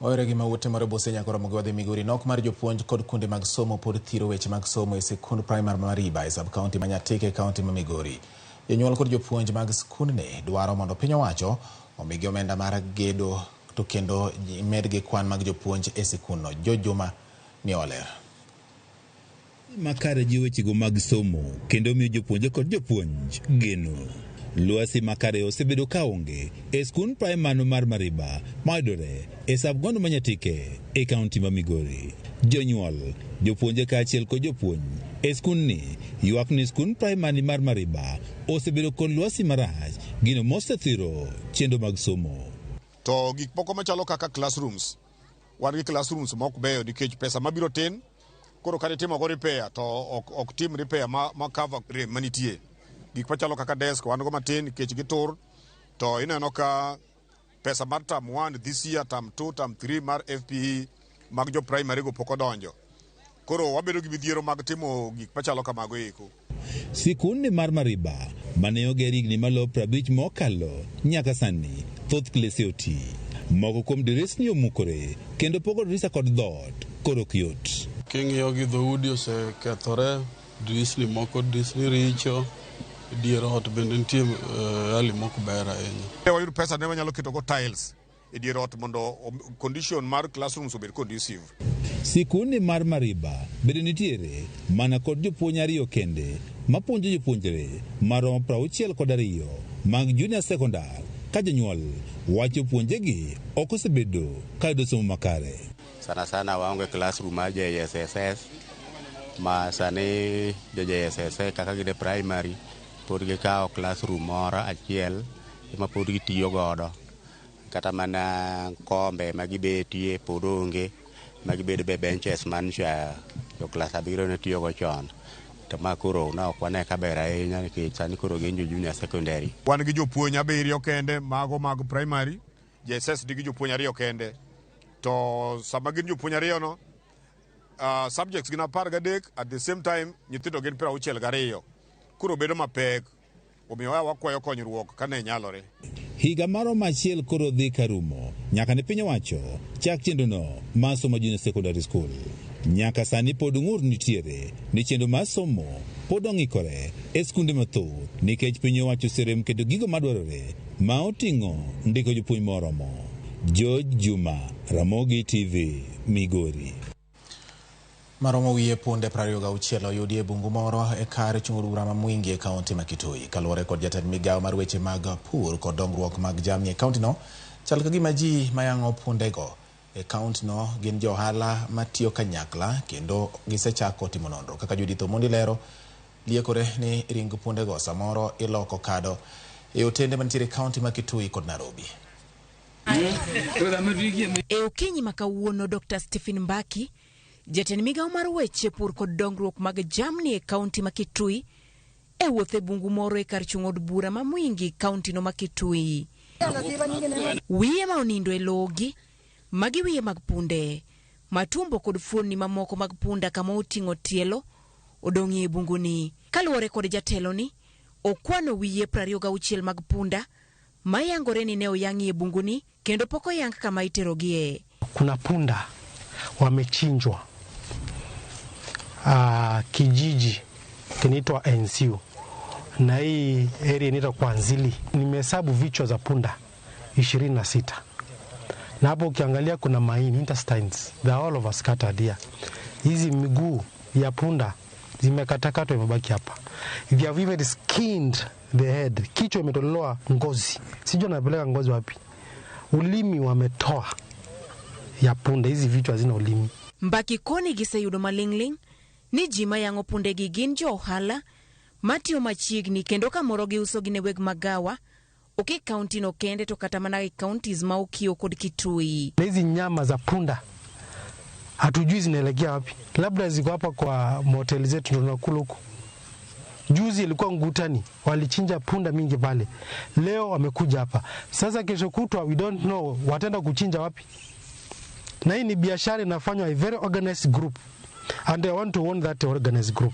Speaker 1: Wawere gi mawuote mar Busia nyaka romo gi wadhi Migori. Nok mar jopuonj kod kuonde mag somo pod thiro weche mag somo e sikund primary ma Mariba e sub county ma Nyatike e county ma Migori. Jonyuol kod jopuonj mag skundni dwaro mondo piny owacho omigi omenda mar gedo to kendo medgi kwan mag jopuonj e sikundno. Jojuma miyo ler.
Speaker 28: Makare ji wechego mag somo kendo miyo jopuonje kod jopuonj geno. Lwasi makare osebedo kaonge e skund primary mar Mariba mayudore e sub-county ma Nyatike e kaunti ma Migori. Jonyuol, jopuonje kaachiel kod jopuonj e skundni ywak ni skund primary mar Mariba osebedo kod lwasi marach, gino mosethiro chenro mag somo.
Speaker 29: To gik moko machalo kaka classrooms, wan gi classrooms mok beyo nikech pesa mabiro tin. Koro kata itimo go repair to ok tim repair ma cover rem manitie. Gik machalo kaka desk wan go matin nikech gitur, to ineno ka pesa mar term 1 this year, term 2, term 3 mar FPE mag jo primary go pok odonjo. Koro wabedo gi midhiero mag timo gik machalo kamago eko.
Speaker 28: Sikundni mar Mariba mane oger higni maloyo 50 mokalo nyaka sani thoth klese oti. Moko kuom dirisni omukore kendo pogo dirisa kod dhoot koro ok yot.
Speaker 30: King'iyo gi dhoudi osekethore, dirisni moko dirisni richo, dier ot bende nitie hali mok ber ahinya.
Speaker 29: Wayud pesa ne wanyalo keto go tiles e dier ot mondo condition mar classrooms obed conducive.
Speaker 28: Sikundni mar Mariba bende nitiere mana kod jopuonj 2 kende mapuonjo jopuonjre maromo 62 mag junior secondary ka jonyuol wacho puonjegi ok osebedo ka yudo somo makare.
Speaker 2: Sana sana waonge classroom mar JSSS ma sani jo JSSS kaka gin e primary pod gikawo classroom moro achiel ema pod gitiyo godo. Kata mana kombe ma gibetie pod onge ma gibedo be benches man cha jo klas 7 ne tiyogo chon. To ma koro ne ok wane ka ber ahinya nikech sani koro gin jo junior secondary.
Speaker 29: Wan gi jopuonj 7 kende mago mag primary, JSS nigi jopuonj 2 kende. To sama gin jopuonj 2 no, subjects gin 13, at the same time nyithindo gin 62. Koro bedo mapek, omiyo wakwayo konyruok kane nyalore.
Speaker 28: Higa maromo achiel koro dhi karumo nyaka ne piny owacho chak chenrono mar somo junior secondary school. Nyaka sani pod ng'ur nitiere ni chenro mar somo pod ong'ikore e skunde mathoth nikech piny owacho oserem keto gigo madwarore ma oting'o ndiko jopuonj moromo. George Juma, Ramogi TV, Migori.
Speaker 1: Maromo wiye punde 26 oyudi e bungu moro e kar chung' bura ma Mwingi e kaunti ma Kitui. Kaluwore kod jatend migawo mar weche mag pur kod dongruok mag jamni e kaunti no, chal ka gima ji mayang'o pundego e kaunti no gin jo ohala matiyo kanyakla kendo gisechako timo nonro. Kaka Judith Omondi lero, liekore ni ring pundego samoro iloko kado e otende mantiere e kaunti ma Kitui kod Nairobi.
Speaker 5: E okinyi ma kawuono, Dr. Stephen Mbaki, jatend migawo mar weche pur kod dongruok mag jamni e kaunti ma Kitui, e wuoth e bungu moro e kar chung' od bura ma Mwingi, kaunti no ma Kitui. Wiye ma onindo e lowogi, magi wiye mag punde, matumbo kod fuonni mamoko mag punda kama oting'o tielo, odong'ie e bunguni. Kaluwore kod jateloni, okwano wiye 26 mag punda mayangore ni ne oyang'i e bunguni kendo pok oyang kama iterogie.
Speaker 6: Kuna punda wamechinjwa kijiji kinaitwa NCU na hii area inaitwa Kwanzili. Nimehesabu vichwa za punda 26. Na hapo ukiangalia kuna maini, intestines, they are all over scattered here. Hizi miguu ya punda zimekatakatwa imebaki hapa. They have even skinned the head. Kichwa imetolewa ngozi. Sijui anapeleka ngozi wapi. Ulimi wametoa ya punda, hizi vichwa hazina ulimi.
Speaker 5: Mbaki koni giseyudo maling'ling' ni ji mayang'o pundegi gin jo ohala matiyo machiegni kendo kamoro giusogi ne weg magawa ok e kaunti no kende to kata mana e counties ma okiewo kod Kitui.
Speaker 6: Na hizi nyama za punda hatujui zinaelekea wapi, labda ziko hapa kwa motel zetu ndio tunakula huko. Juzi ilikuwa Ngutani, walichinja punda mingi pale. Leo wamekuja hapa. Sasa kesho kutwa we don't know wataenda kuchinja wapi. Na hii ni biashara inafanywa a very organized group. And I want to warn that organized group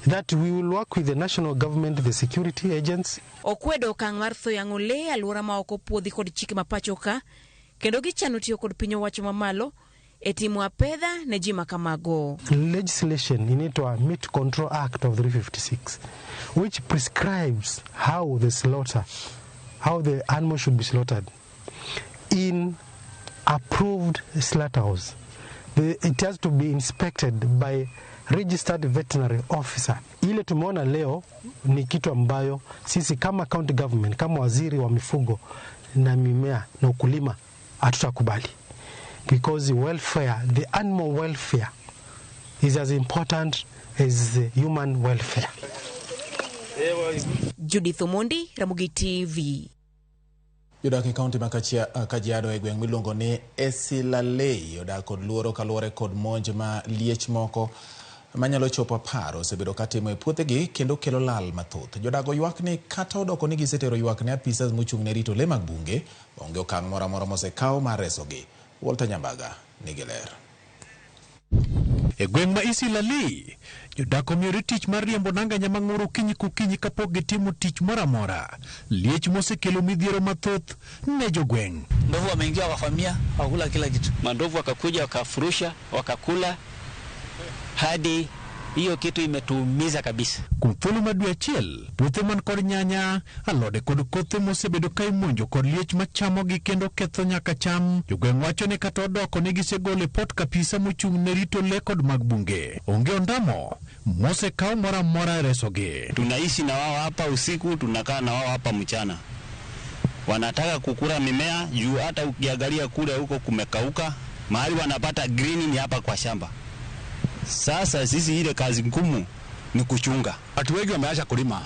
Speaker 6: that we will work with the national government, the security agents.
Speaker 5: Okwedo okang' mar tho yang'o le e alwora ma ok opuodhi kod chike ma pacho ka, kendo gichano tiyo kod piny owacho mamalo e timo apedha ne ji ma kamago.
Speaker 6: Legislation inaitwa Meat Control Act of 356, which prescribes how the slaughter, how the animal should be slaughtered in approved slaughterhouse. It has to be inspected by registered veterinary officer. Ile tumeona leo ni kitu ambayo sisi kama county government, kama waziri wa mifugo na mimea na ukulima hatutakubali. Because the welfare, the animal welfare is as important as the human welfare.
Speaker 5: Judith Omondi, Ramogi TV.
Speaker 1: Jodak e kaunti ma Kajiado e gweng' miluongo ni Esilalei odak kod luoro kaluwore kod monj ma liech moko manyalo chopo 10 osebedo katimo e puothegi kendo kelo lal mathoth. Jodago ywak ni kata odoko ni gisetero ywak ne apisas mochung' ne rito le mag bunge, onge okang' moro amora mosekaw mar resogi. Walter Nyambaga nigi ler.
Speaker 7: E gweng' ma Isilalei, jodak omiyore tich mar riembo nanga nyamang'oro okinyi kokinyi kapok gitimo tich moro amora. Liech mosekelo midhiero mathoth ne jogweng'.
Speaker 8: Ndovu wameingia wakavamia, wakakula kila kitu.
Speaker 11: Mandovu wakakuja wakafurusha, wakakula hadi hiyo kitu imetuumiza kabisa.
Speaker 7: Kuom thuolo ma dwe achiel, puothe man kod nyanya, alode kod kothe mosebedo ka imonjo kod liech machamogi kendo ketho nyaka cham. Jogweng' wacho ni kata odoko ne gisegolo e pot kapisa mochung' ne rito le kod mag bunge. Onge ondamo mosekaw moro amora e resogi.
Speaker 9: Tunaishi na wao hapa usiku, tunakaa na wao hapa mchana. Wanataka kukula mimea juu hata ukiangalia kule huko kumekauka, mahali wanapata green ni hapa kwa shamba. Sasa sisi ile kazi ngumu ni kuchunga.
Speaker 10: Watu wengi wameacha kulima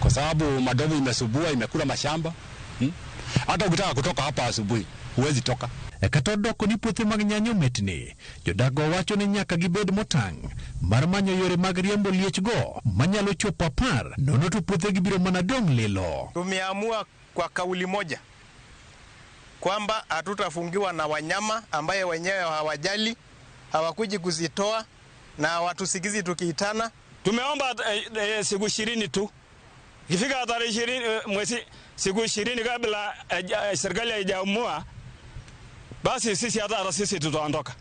Speaker 10: kwa sababu madovu imesubua, imekula mashamba. Hata ukitaka kutoka hapa asubuhi huwezi toka.
Speaker 7: Kata odoko ni puothe mag nyanya ometni, jodak go wacho ni nyaka gibed motang' mar manyo yore mag riembo liechgo manyalo chopo 10, nono to puothegi biro mana dong' lilo.
Speaker 12: Tumeamua kwa kauli moja kwamba hatutafungiwa na wanyama ambaye wenyewe hawajali, hawakuji kuzitoa na hawatusikizi tukiitana.
Speaker 13: Tumeomba siku 20 tu. Ikifika tarehe 20 mwezi, siku 20 kabla serikali haijaamua, basi sisi hata sisi tutaondoka.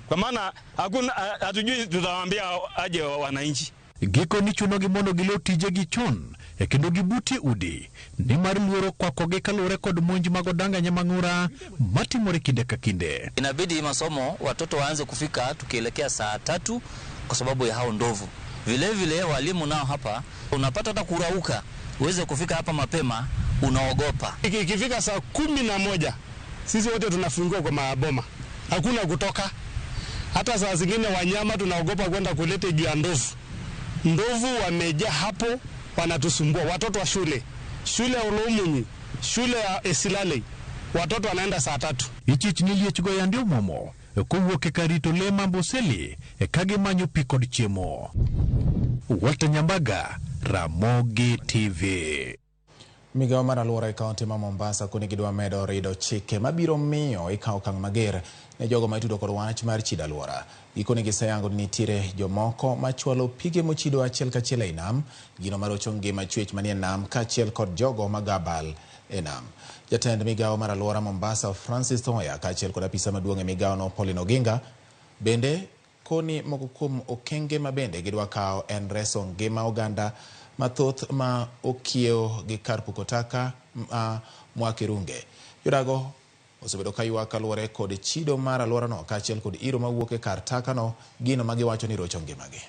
Speaker 13: Kwa maana hakuna, hatujui tutawaambia aje wananchi.
Speaker 7: Gikoni chunogi mondo gilo tijegi chon e kendo gibutie udi nimar luoro kwakogi kaluwore kod monj mag odanga nyamang'ura matimore kinde ka kinde.
Speaker 14: Inabidi masomo watoto waanze kufika tukielekea saa 3 kwa sababu ya hao ndovu. Vile vile walimu nao hapa unapata hata kurauka uweze kufika hapa mapema, unaogopa.
Speaker 15: Ikifika saa 11 sisi wote tunafungua kwa maboma, hakuna kutoka. Hata saa zingine wanyama tunaogopa kwenda kulete juu ya ndovu. Ndovu wamejaa hapo, wanatusumbua. Watoto wa shule, shule ya Olomunyi, shule ya Esilale, watoto wanaenda saa 3.
Speaker 7: Ichich ni liechgo yande omuomo kowuok e kar rito lee ma Amboseli ka gimanyo pi kod chiemo. Walter Nyambaga, Ramogi TV.
Speaker 1: Migawo mar alwora e kaunti ma Mombasa koni gidwa medo rido chike mabiro miyo ikawo okang' mager ne jogo ma itudo kod wach mar chido alwora. Gikone giseyango ni nitiere jomoko machwalo pige mochido achiel kachiel ei nam, gino marocho ngima chwech manie nam kaachiel kod jogo magabal e nam. Jatend migawo mar alwora Mombasa Francis Thoya kaachiel kod apisa maduong' e migawono Pauline Oginga bende koni moko kuom okenge ma bende gidwa kawo en reso ngima oganda mathoth ma okiewo gi kar puko taka ma Mwakirunge. Jodago osebedo ka ywak kaluwore kod chido mar alworano kaachiel kod iro mawuok e kar takano, gino ma giwacho ni rocho ngimagi.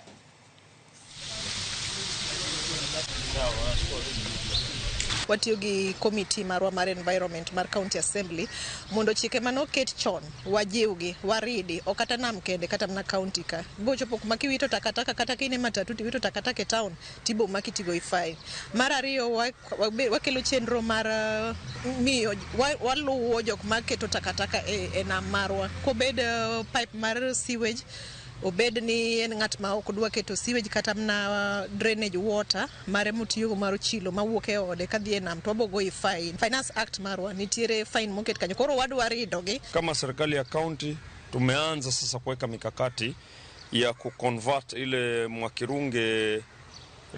Speaker 16: Watiyo gi committee marwa mar environment mar county assembly mondo chike manoket chon wajiwgi, waridi, ok kata nam kende, kata mana county ka. Bochopo kuma kiwito takataka, kata kine matatu tiwito takataka e town, tibo maki tigoyi fine. Mar ariyo, wakelo chenro mar miyo waluwo jok maketo takataka e nam marwa. Kobed pipe mar sewage, obed ni en ng'at ma ok dwa keto sewage kata mana drainage water mare motiyogo mar chilo mawuok e ode kadhi e nam to wabogoyi fine. Finance Act marwa nitiere fine moket kanyo, koro wadwa ridogi.
Speaker 17: Kama serikali ya county tumeanza sasa kuweka mikakati ya kuconvert ile Mwakirunge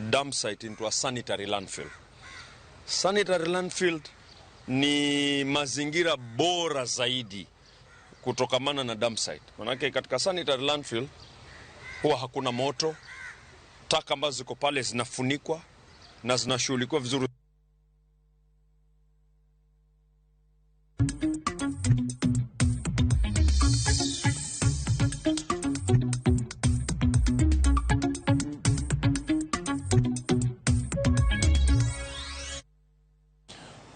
Speaker 17: dump site into a sanitary landfill. Sanitary landfill ni mazingira bora zaidi kutokamana na dump site. Manake katika sanitary landfill huwa hakuna moto, taka ambazo ziko pale zinafunikwa na zinashughulikiwa vizuri.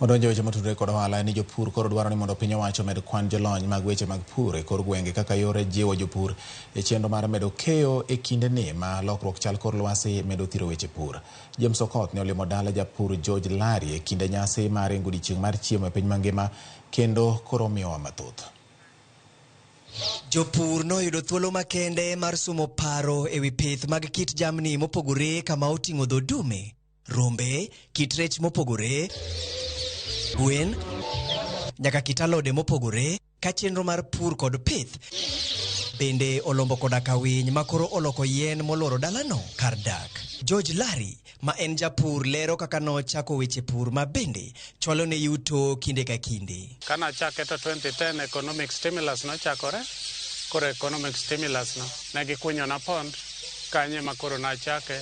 Speaker 1: Odonjo weche motudore kod ohala ni jopur koro dwaro ni mondo piny owacho omed kwan jolony mag weche mag pur e kor gwenge kaka yore jiwo jopur e chenro mar medo keyo e kindeni ma lokruok chal kor lwasi medo thiro weche pur. James Okoth ne olimo dala japur George Lari e kinde nyasi mar odiechieng' mar chiemo e piny mangima kendo koro miyowa mathoth.
Speaker 20: Jopur noyudo thuolo makende mar sumo paro ewi pith mag kit jamni mopogore kama oting'o dho dume, rombe, kit rech mopogore, gwen, nyaka kit alode mopogore, ka chenro mar pur kod pith bende olombo koda ka winy makoro oloko yien molworo dalano kar dak. George Lari ma en japur lero kaka nochako weche pur ma bende chwalo ne yuto kinde ka kinde.
Speaker 25: Kana chake to 2010 economic stimulus nochakore, koro economic stimulus no ne gikunyo na pond kanye ma koro nachake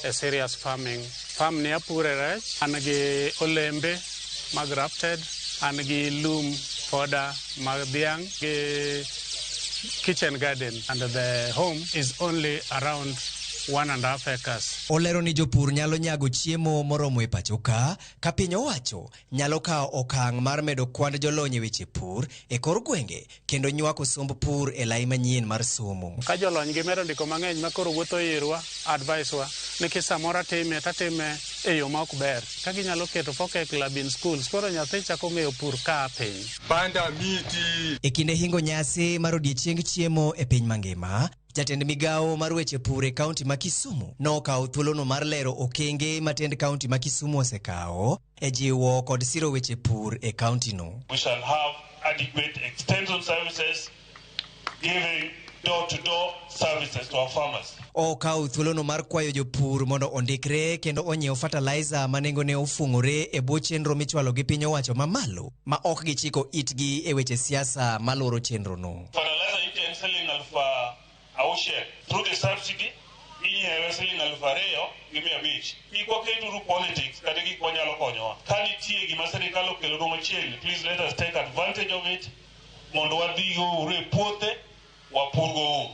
Speaker 25: e serious farming. Farm ni apure rech, an gi olembe mag grafted, an gi lum fodder mag dhiang' gi kitchen garden, and the home is only around 1.5 acres.
Speaker 20: Olero ni jopur nyalo nyago chiemo moromo e pacho ka, ka piny owacho nyalo kawo okang' mar medo kwand jolony e weche pur e kor gwenge kendo nywako somb pur e lai manyien mar somo.
Speaker 25: Ka jolony gimedo ndiko mang'eny ma koro wuotho irwa, advice wa, nikech samoro atime tatime e yo ma ok ber. Ka ginyalo keto 4K club in schools, koro nyathi chako ng'eyo pur ka piny.
Speaker 20: Panda miti. E kinde hingo nyasi mar odiechieng chiemo e piny mangima, jatend migawo mar weche pur e kaunti ma Kisumu nokawo thuolono mar lero okenge ma tend kaunti ma Kisumu osekawo e jiwo kod siro weche pur e kauntino.
Speaker 3: We shall have adequate extension services giving door-to-door services to our farmers.
Speaker 20: Okawo thuolono mar kwayo jopur mondo ondikre kendo onyiew fertilizer ma nengone ofung'ore e bwo chenro michwalo gi piny owacho mamalo ma ok gichiko itgi e weche siasa maluoro chenrono.
Speaker 3: Fertilizer iten siling 6,000 through the subsidy inyiewe siling 2,500. Kik waketuru politics kata gik wanyalo konyowa. Ka nitie gima sirikal okelonwa machiegni, please let us take advantage of it mondo wadhigo uru e puothe wapurgo uru.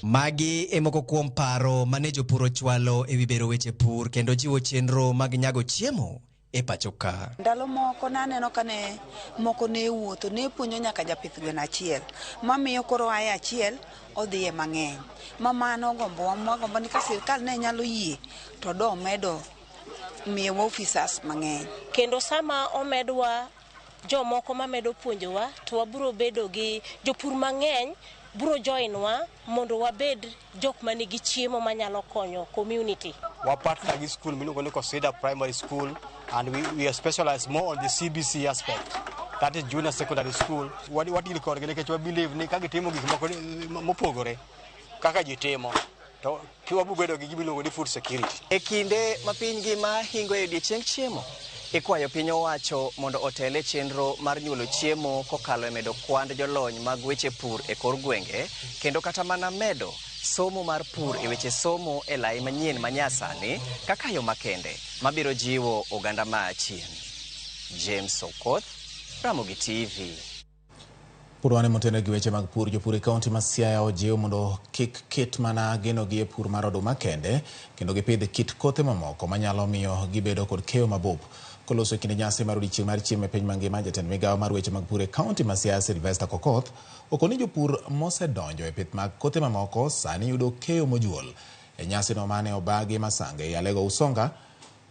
Speaker 20: Magi e moko kuom paro mane jopur ochwalo e wi bero weche pur kendo jiwo chenro mag nyago chiemo e pacho ka.
Speaker 4: Ndalo moko naneno ka ne moko ne wuotho ne puonjo nyaka japith gweno achiel mamiyo koro aye achiel odhi e mang'eny ma mano gombowa mwagombo ni ka sirikal ne nyalo yie to do medo miyowa officers mang'eny.
Speaker 18: Kendo sama omedwa jomoko mamedo puonjowa to wabiro bedo gi jopur mang'eny biro join wa mondo wabed jok manigi chiemo manyalo konyo community.
Speaker 19: We partner gi school miluongo ni Kosida Primary School and we are specialized more on the CBC aspect. That is junior secondary school. Wa deal kodgi nikech wa believe ni ka gitimo gik moko mopogore kaka ji timo to wabiro bedo gi gima iluongo ni food security.
Speaker 20: E kinde ma piny ngima hingo e odiechieng chiemo, ikwayo piny owacho mondo otel e chenro mar nyuolo chiemo kokalo e medo kwand jolony mag weche pur e kor gwenge kendo kata mana medo somo mar pur e weche somo e lai manyien manyasani kaka yo makende mabiro jiwo oganda ma achien. James Okoth, Ramogi TV.
Speaker 1: Pur wane motenore gi weche mag pur, jopur e kaunti ma Siaya ojiw mondo kik ket mana genogi e pur mar oduma kende kendo gipidh kit kothe mamoko manyalo miyo gibedo kod keyo mabup. Koloso e kinde nyasi mar odiechieng' mar chiemo e piny mangima, jatend migawo mar weche mag pur e kaunti ma Siaya Sylvester Kokoth okoni jopur mosedonjo e pith mag kothe mamoko sani yudo keyo mojuol. E nyasino mane obagi Masanga e Alego Usonga,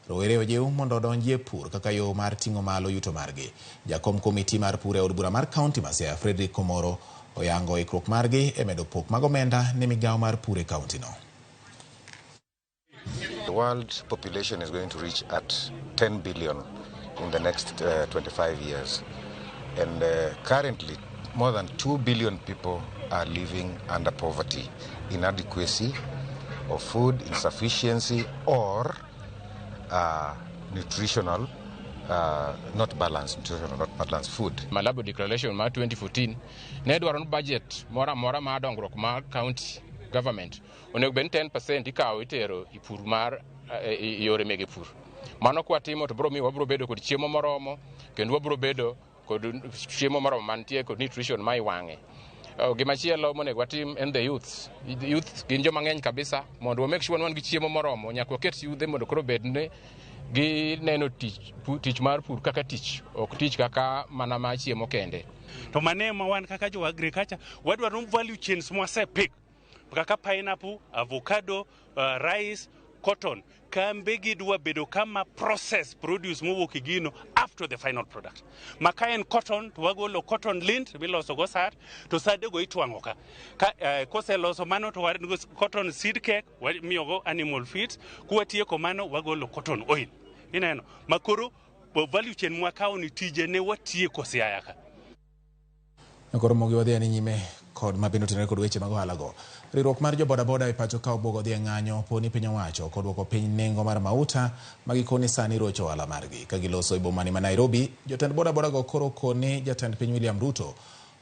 Speaker 1: rowere ojiw mondo odonji e pur kaka yo mar ting'o malo yuto margi. Jakom komiti mar pur e od bura mar kaunti ma Siaya Frederick Komoro oyango ikruok margi e medo pok mag omenda ne migawo mar pur e kauntino.
Speaker 21: The world population is going to reach at 10 billion in the next 25 years. And currently, more than 2 billion people are living under poverty, inadequacy of food, insufficiency, or nutritional, not balanced, nutritional, not balanced food.
Speaker 22: Malabo Declaration mar 2014 ne dwaro ni budget moro amora mar dongruok mar county government onego bed ni 10% ikawo itero e pur mar e yore mege pur. Mano kwatimo to biro miyo wabiro bedo kod chiemo moromo kendo wabiro bedo kod chiemo moromo mantie kod nutrition ma iwang'e. Gimachielo monego watim en the youths. The youth gin joma ng'eny kabisa mondo wa make sure ni wan gi chiemo moromo nyaka waket yudhe mondo koro bed ni gineno tich, tich mar pur kaka tich ok tich kaka mana mar chiemo kende.
Speaker 25: To mano ema wan kaka jo agriculture wadwaro value chains mwasepik kaka pineapple, avocado, rice, cotton. Kambe gi dwa bedo kama process produce mowuok e gino up to the final product. Ma ka en cotton to wagolo cotton lint miloso go sat to sade go itwang'o ka. Ka koseloso mano to wan go cotton seed cake wamiyogo animal feeds kwatieko mano wagolo cotton oil. Ineno makoro value chain mwakawo ni tije ne watieko Siaya ka.
Speaker 1: Koro mogi wadhi ane nyime kod mabende otenore kod weche mag ohala go. Riwruok mar jo bodaboda e pacho ka obwogo dhi e ng'anyo po ni piny owacho ok odwoko piny nengo mar mauta ma gikone sani rocho ohala margi. Ka giloso e bomani ma Nairobi, jotend bodaboda go koro okone jatend piny William Ruto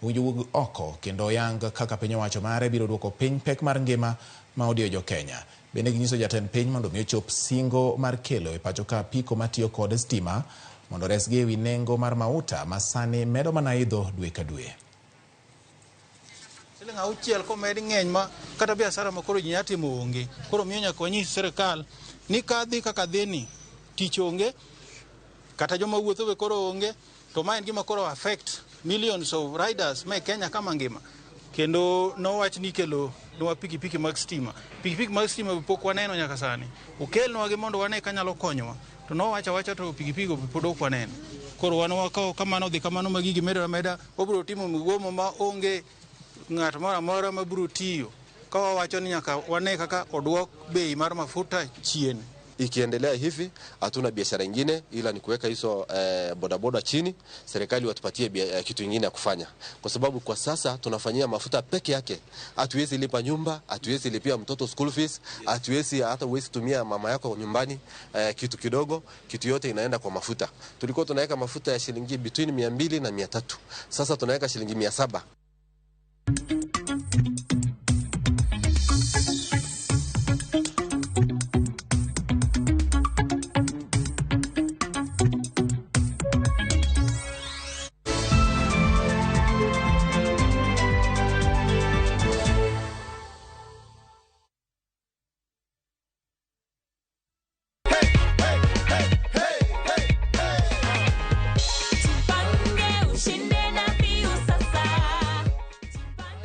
Speaker 1: owinjo wuog oko kendo oyang kaka piny owacho mare biro duoko piny pek mar ngima ma odiyo jo Kenya. Bende ginyiso jatend piny mondo mi ochop singo mar kelo e pacho ka apiko matiyo kod stima mondo oresgi ewi nengo mar mauta ma sani medo mana idho dwe ka dwe.
Speaker 23: Siling 6 komed ng'eny ma
Speaker 2: Kata biashara ma koro ji nya timo onge. Koro miyo nyaka wanyis sirikal ni kadhi kaka dhini, tich onge, kata joma wuotho be koro onge, to ma en gima koro affect millions of riders ma e Kenya kama ngima. Kendo nowach ni ikelo nwa pikipiki mag stima. Pikipiki mag stima be pok waneno nyaka sani. Okelnwa gi mondo wane kanyalo konyowa. To nowacho awacha to pikipiki go be pod ok waneno. Koro wan wakawo kamano dhi kamano ma gigi medore ameda, wabiro timo migomo ma onge ng'at moro amora ma biro tiyo. Ka wawacho ni nyaka wane kaka oduok bei mar mafuta chien.
Speaker 5: Ikiendelea hivi hatuna biashara ingine ila ni kuweka hizo bodaboda chini, serikali watupatie kitu ingine ya kufanya, kwa sababu kwa sasa tunafanyia mafuta peke yake. Hatuwezi lipa nyumba, hatuwezi lipia mtoto school fees, hatuwezi hata huwezi tumia mama yako nyumbani kitu kidogo, kitu yote inaenda kwa mafuta. Tulikuwa tunaweka mafuta ya shilingi between 200 na 300, sasa tunaweka shilingi 700.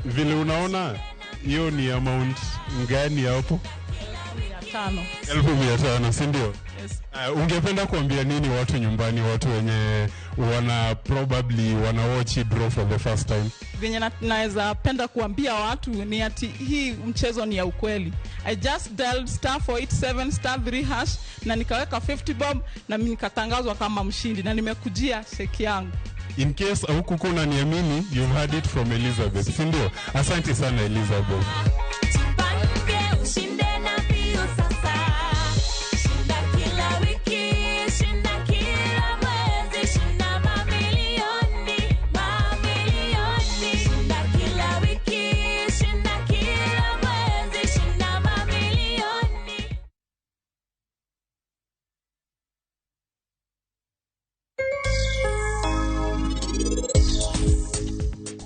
Speaker 6: Vile unaona hiyo ni amount ngani hapo?
Speaker 23: 500.
Speaker 6: 1500, si ndio?
Speaker 23: Yes.
Speaker 6: Ungependa kuambia nini watu nyumbani, watu wenye wana probably wana watch draw for the first time?
Speaker 23: Venye naweza penda kuambia watu ni ati hii mchezo ni ya ukweli. I just dialed star 487 star 3 hash na nikaweka 50 bob na mimi nikatangazwa kama mshindi na nimekujia cheki yangu.
Speaker 6: In case hukukuwa unaniamini, you've heard it from Elizabeth, si ndio? Asante sana Elizabeth.
Speaker 24: Jipange ushinde na mbio sasa. Shinda kila wiki, shinda kila mwezi, shinda mamilioni, mamilioni. Shinda kila wiki, shinda kila mwezi, shinda mamilioni.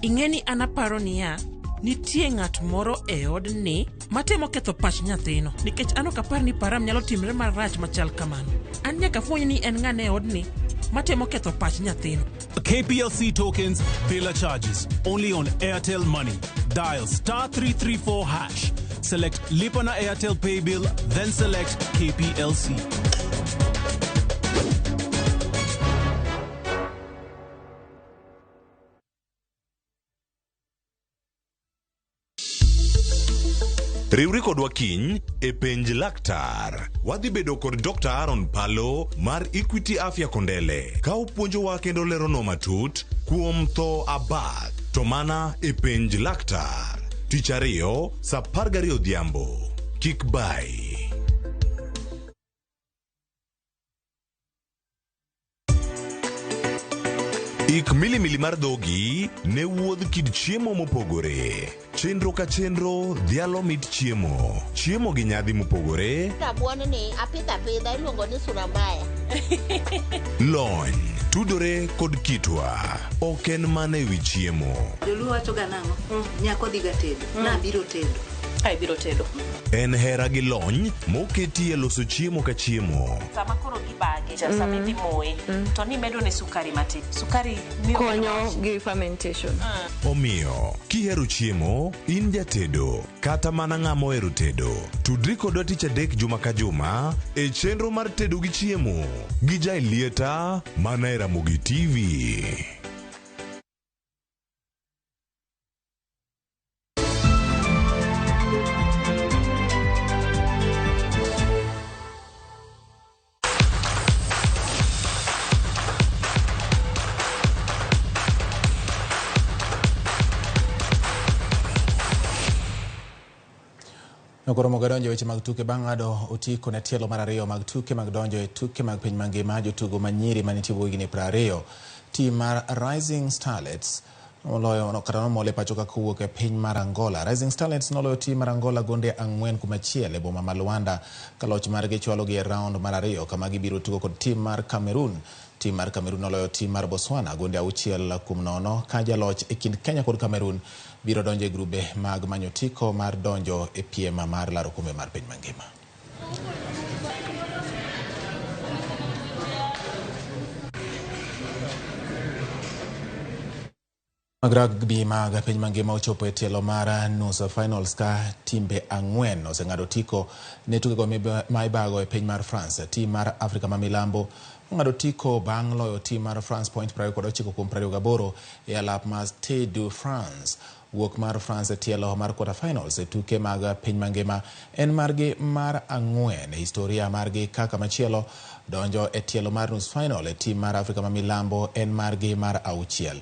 Speaker 26: Ing'eni an aparo niya, nitie ng'at moro e odni matemo ketho pach nyathino nikech an ok apar ni param nyalo timre marach machal kamano. An nyaka fweny ni en ng'ane e odni matemo ketho pach nyathino.
Speaker 27: KPLC tokens, biller charges, only on Airtel Money. Dial star 334 hash. Select Lipa na Airtel Pay Bill, then select KPLC.
Speaker 28: Riwri kodwa kiny e penj laktar. Wadhi bedo kod Dr. Aaron Palo mar Equity Afya Kondele ka opuonjowa kendo leronwa matut kuom tho abath to mana e penj laktar. Tich ariyo saa 12 odhiambo. Kik bai. Ik milimili mar dhogi ne wuodh kit chiemo mopogore. Chenro ka chenro dhialo mit chiemo. Chiemo gi nyadhi mopogore.
Speaker 29: Rabuon ni apidho apidha iluongo ni sura mbaya.
Speaker 28: Lony tudore kod kitwa. Ok en mana ewi chiemo.
Speaker 30: Joluo wacho ga nang'o? Nyako dhiga tedo. Nabiro tedo.
Speaker 31: Ai biro tedo.
Speaker 28: En hera gi lony moketi e loso chiemo ka chiemo.
Speaker 31: Sama koro gibage cha sama idhi moye to nimedo ne sukari matin. Sukari miyo
Speaker 32: konyo gi fermentation.
Speaker 28: Omiyo, kihero chiemo, in jatedo, kata mana ng'ama ohero tedo, tudri kodwa tich adek juma ka juma e chenro mar tedo gi chiemo gi Jaelieta mana e Ramogi TV.
Speaker 1: Nokoromo gadonjo weche mag tuke bang' ng'ado otiko ne tielo mar ariyo mag tuke mag donjo e tuke mag piny mangima jotugo manyiri manitie bwo higni 20. Tim mar Rising Starlets noloyo kata nomol e pacho ka kowuok e piny mar Angola. Rising Starlets noloyo tim mar Angola gonde 4-1 e boma ma Luanda ka loch margi chwalogi e round mar ariyo kama gibiro tugo kod tim mar Cameroon. Tim mar Cameroon noloyo tim mar Botswana gonde 6-0 ka jaloch e kind Kenya kod Cameroon biro donjo e grube mag manyo otiko mar donjo e piem mar laro okombe mar piny mangima. Mag rugby mag piny mangima ochopo e tielo mar nus finals ka timbe ang'wen oseng'ado otiko ne tukego ma ibago e piny mar France. Tim mar Afrika ma Milambo ong'ado otiko bang' loyo tim mar France point 29 kuom 28 e alap mar Stade de France. Wuok mar France e tielo mar quarter finals e tuke mag piny mangima en margi mar ang'wen e historia margi kaka machielo donjo e tielo mar nus final e tim mar Afrika ma Milambo en margi mar auchiel.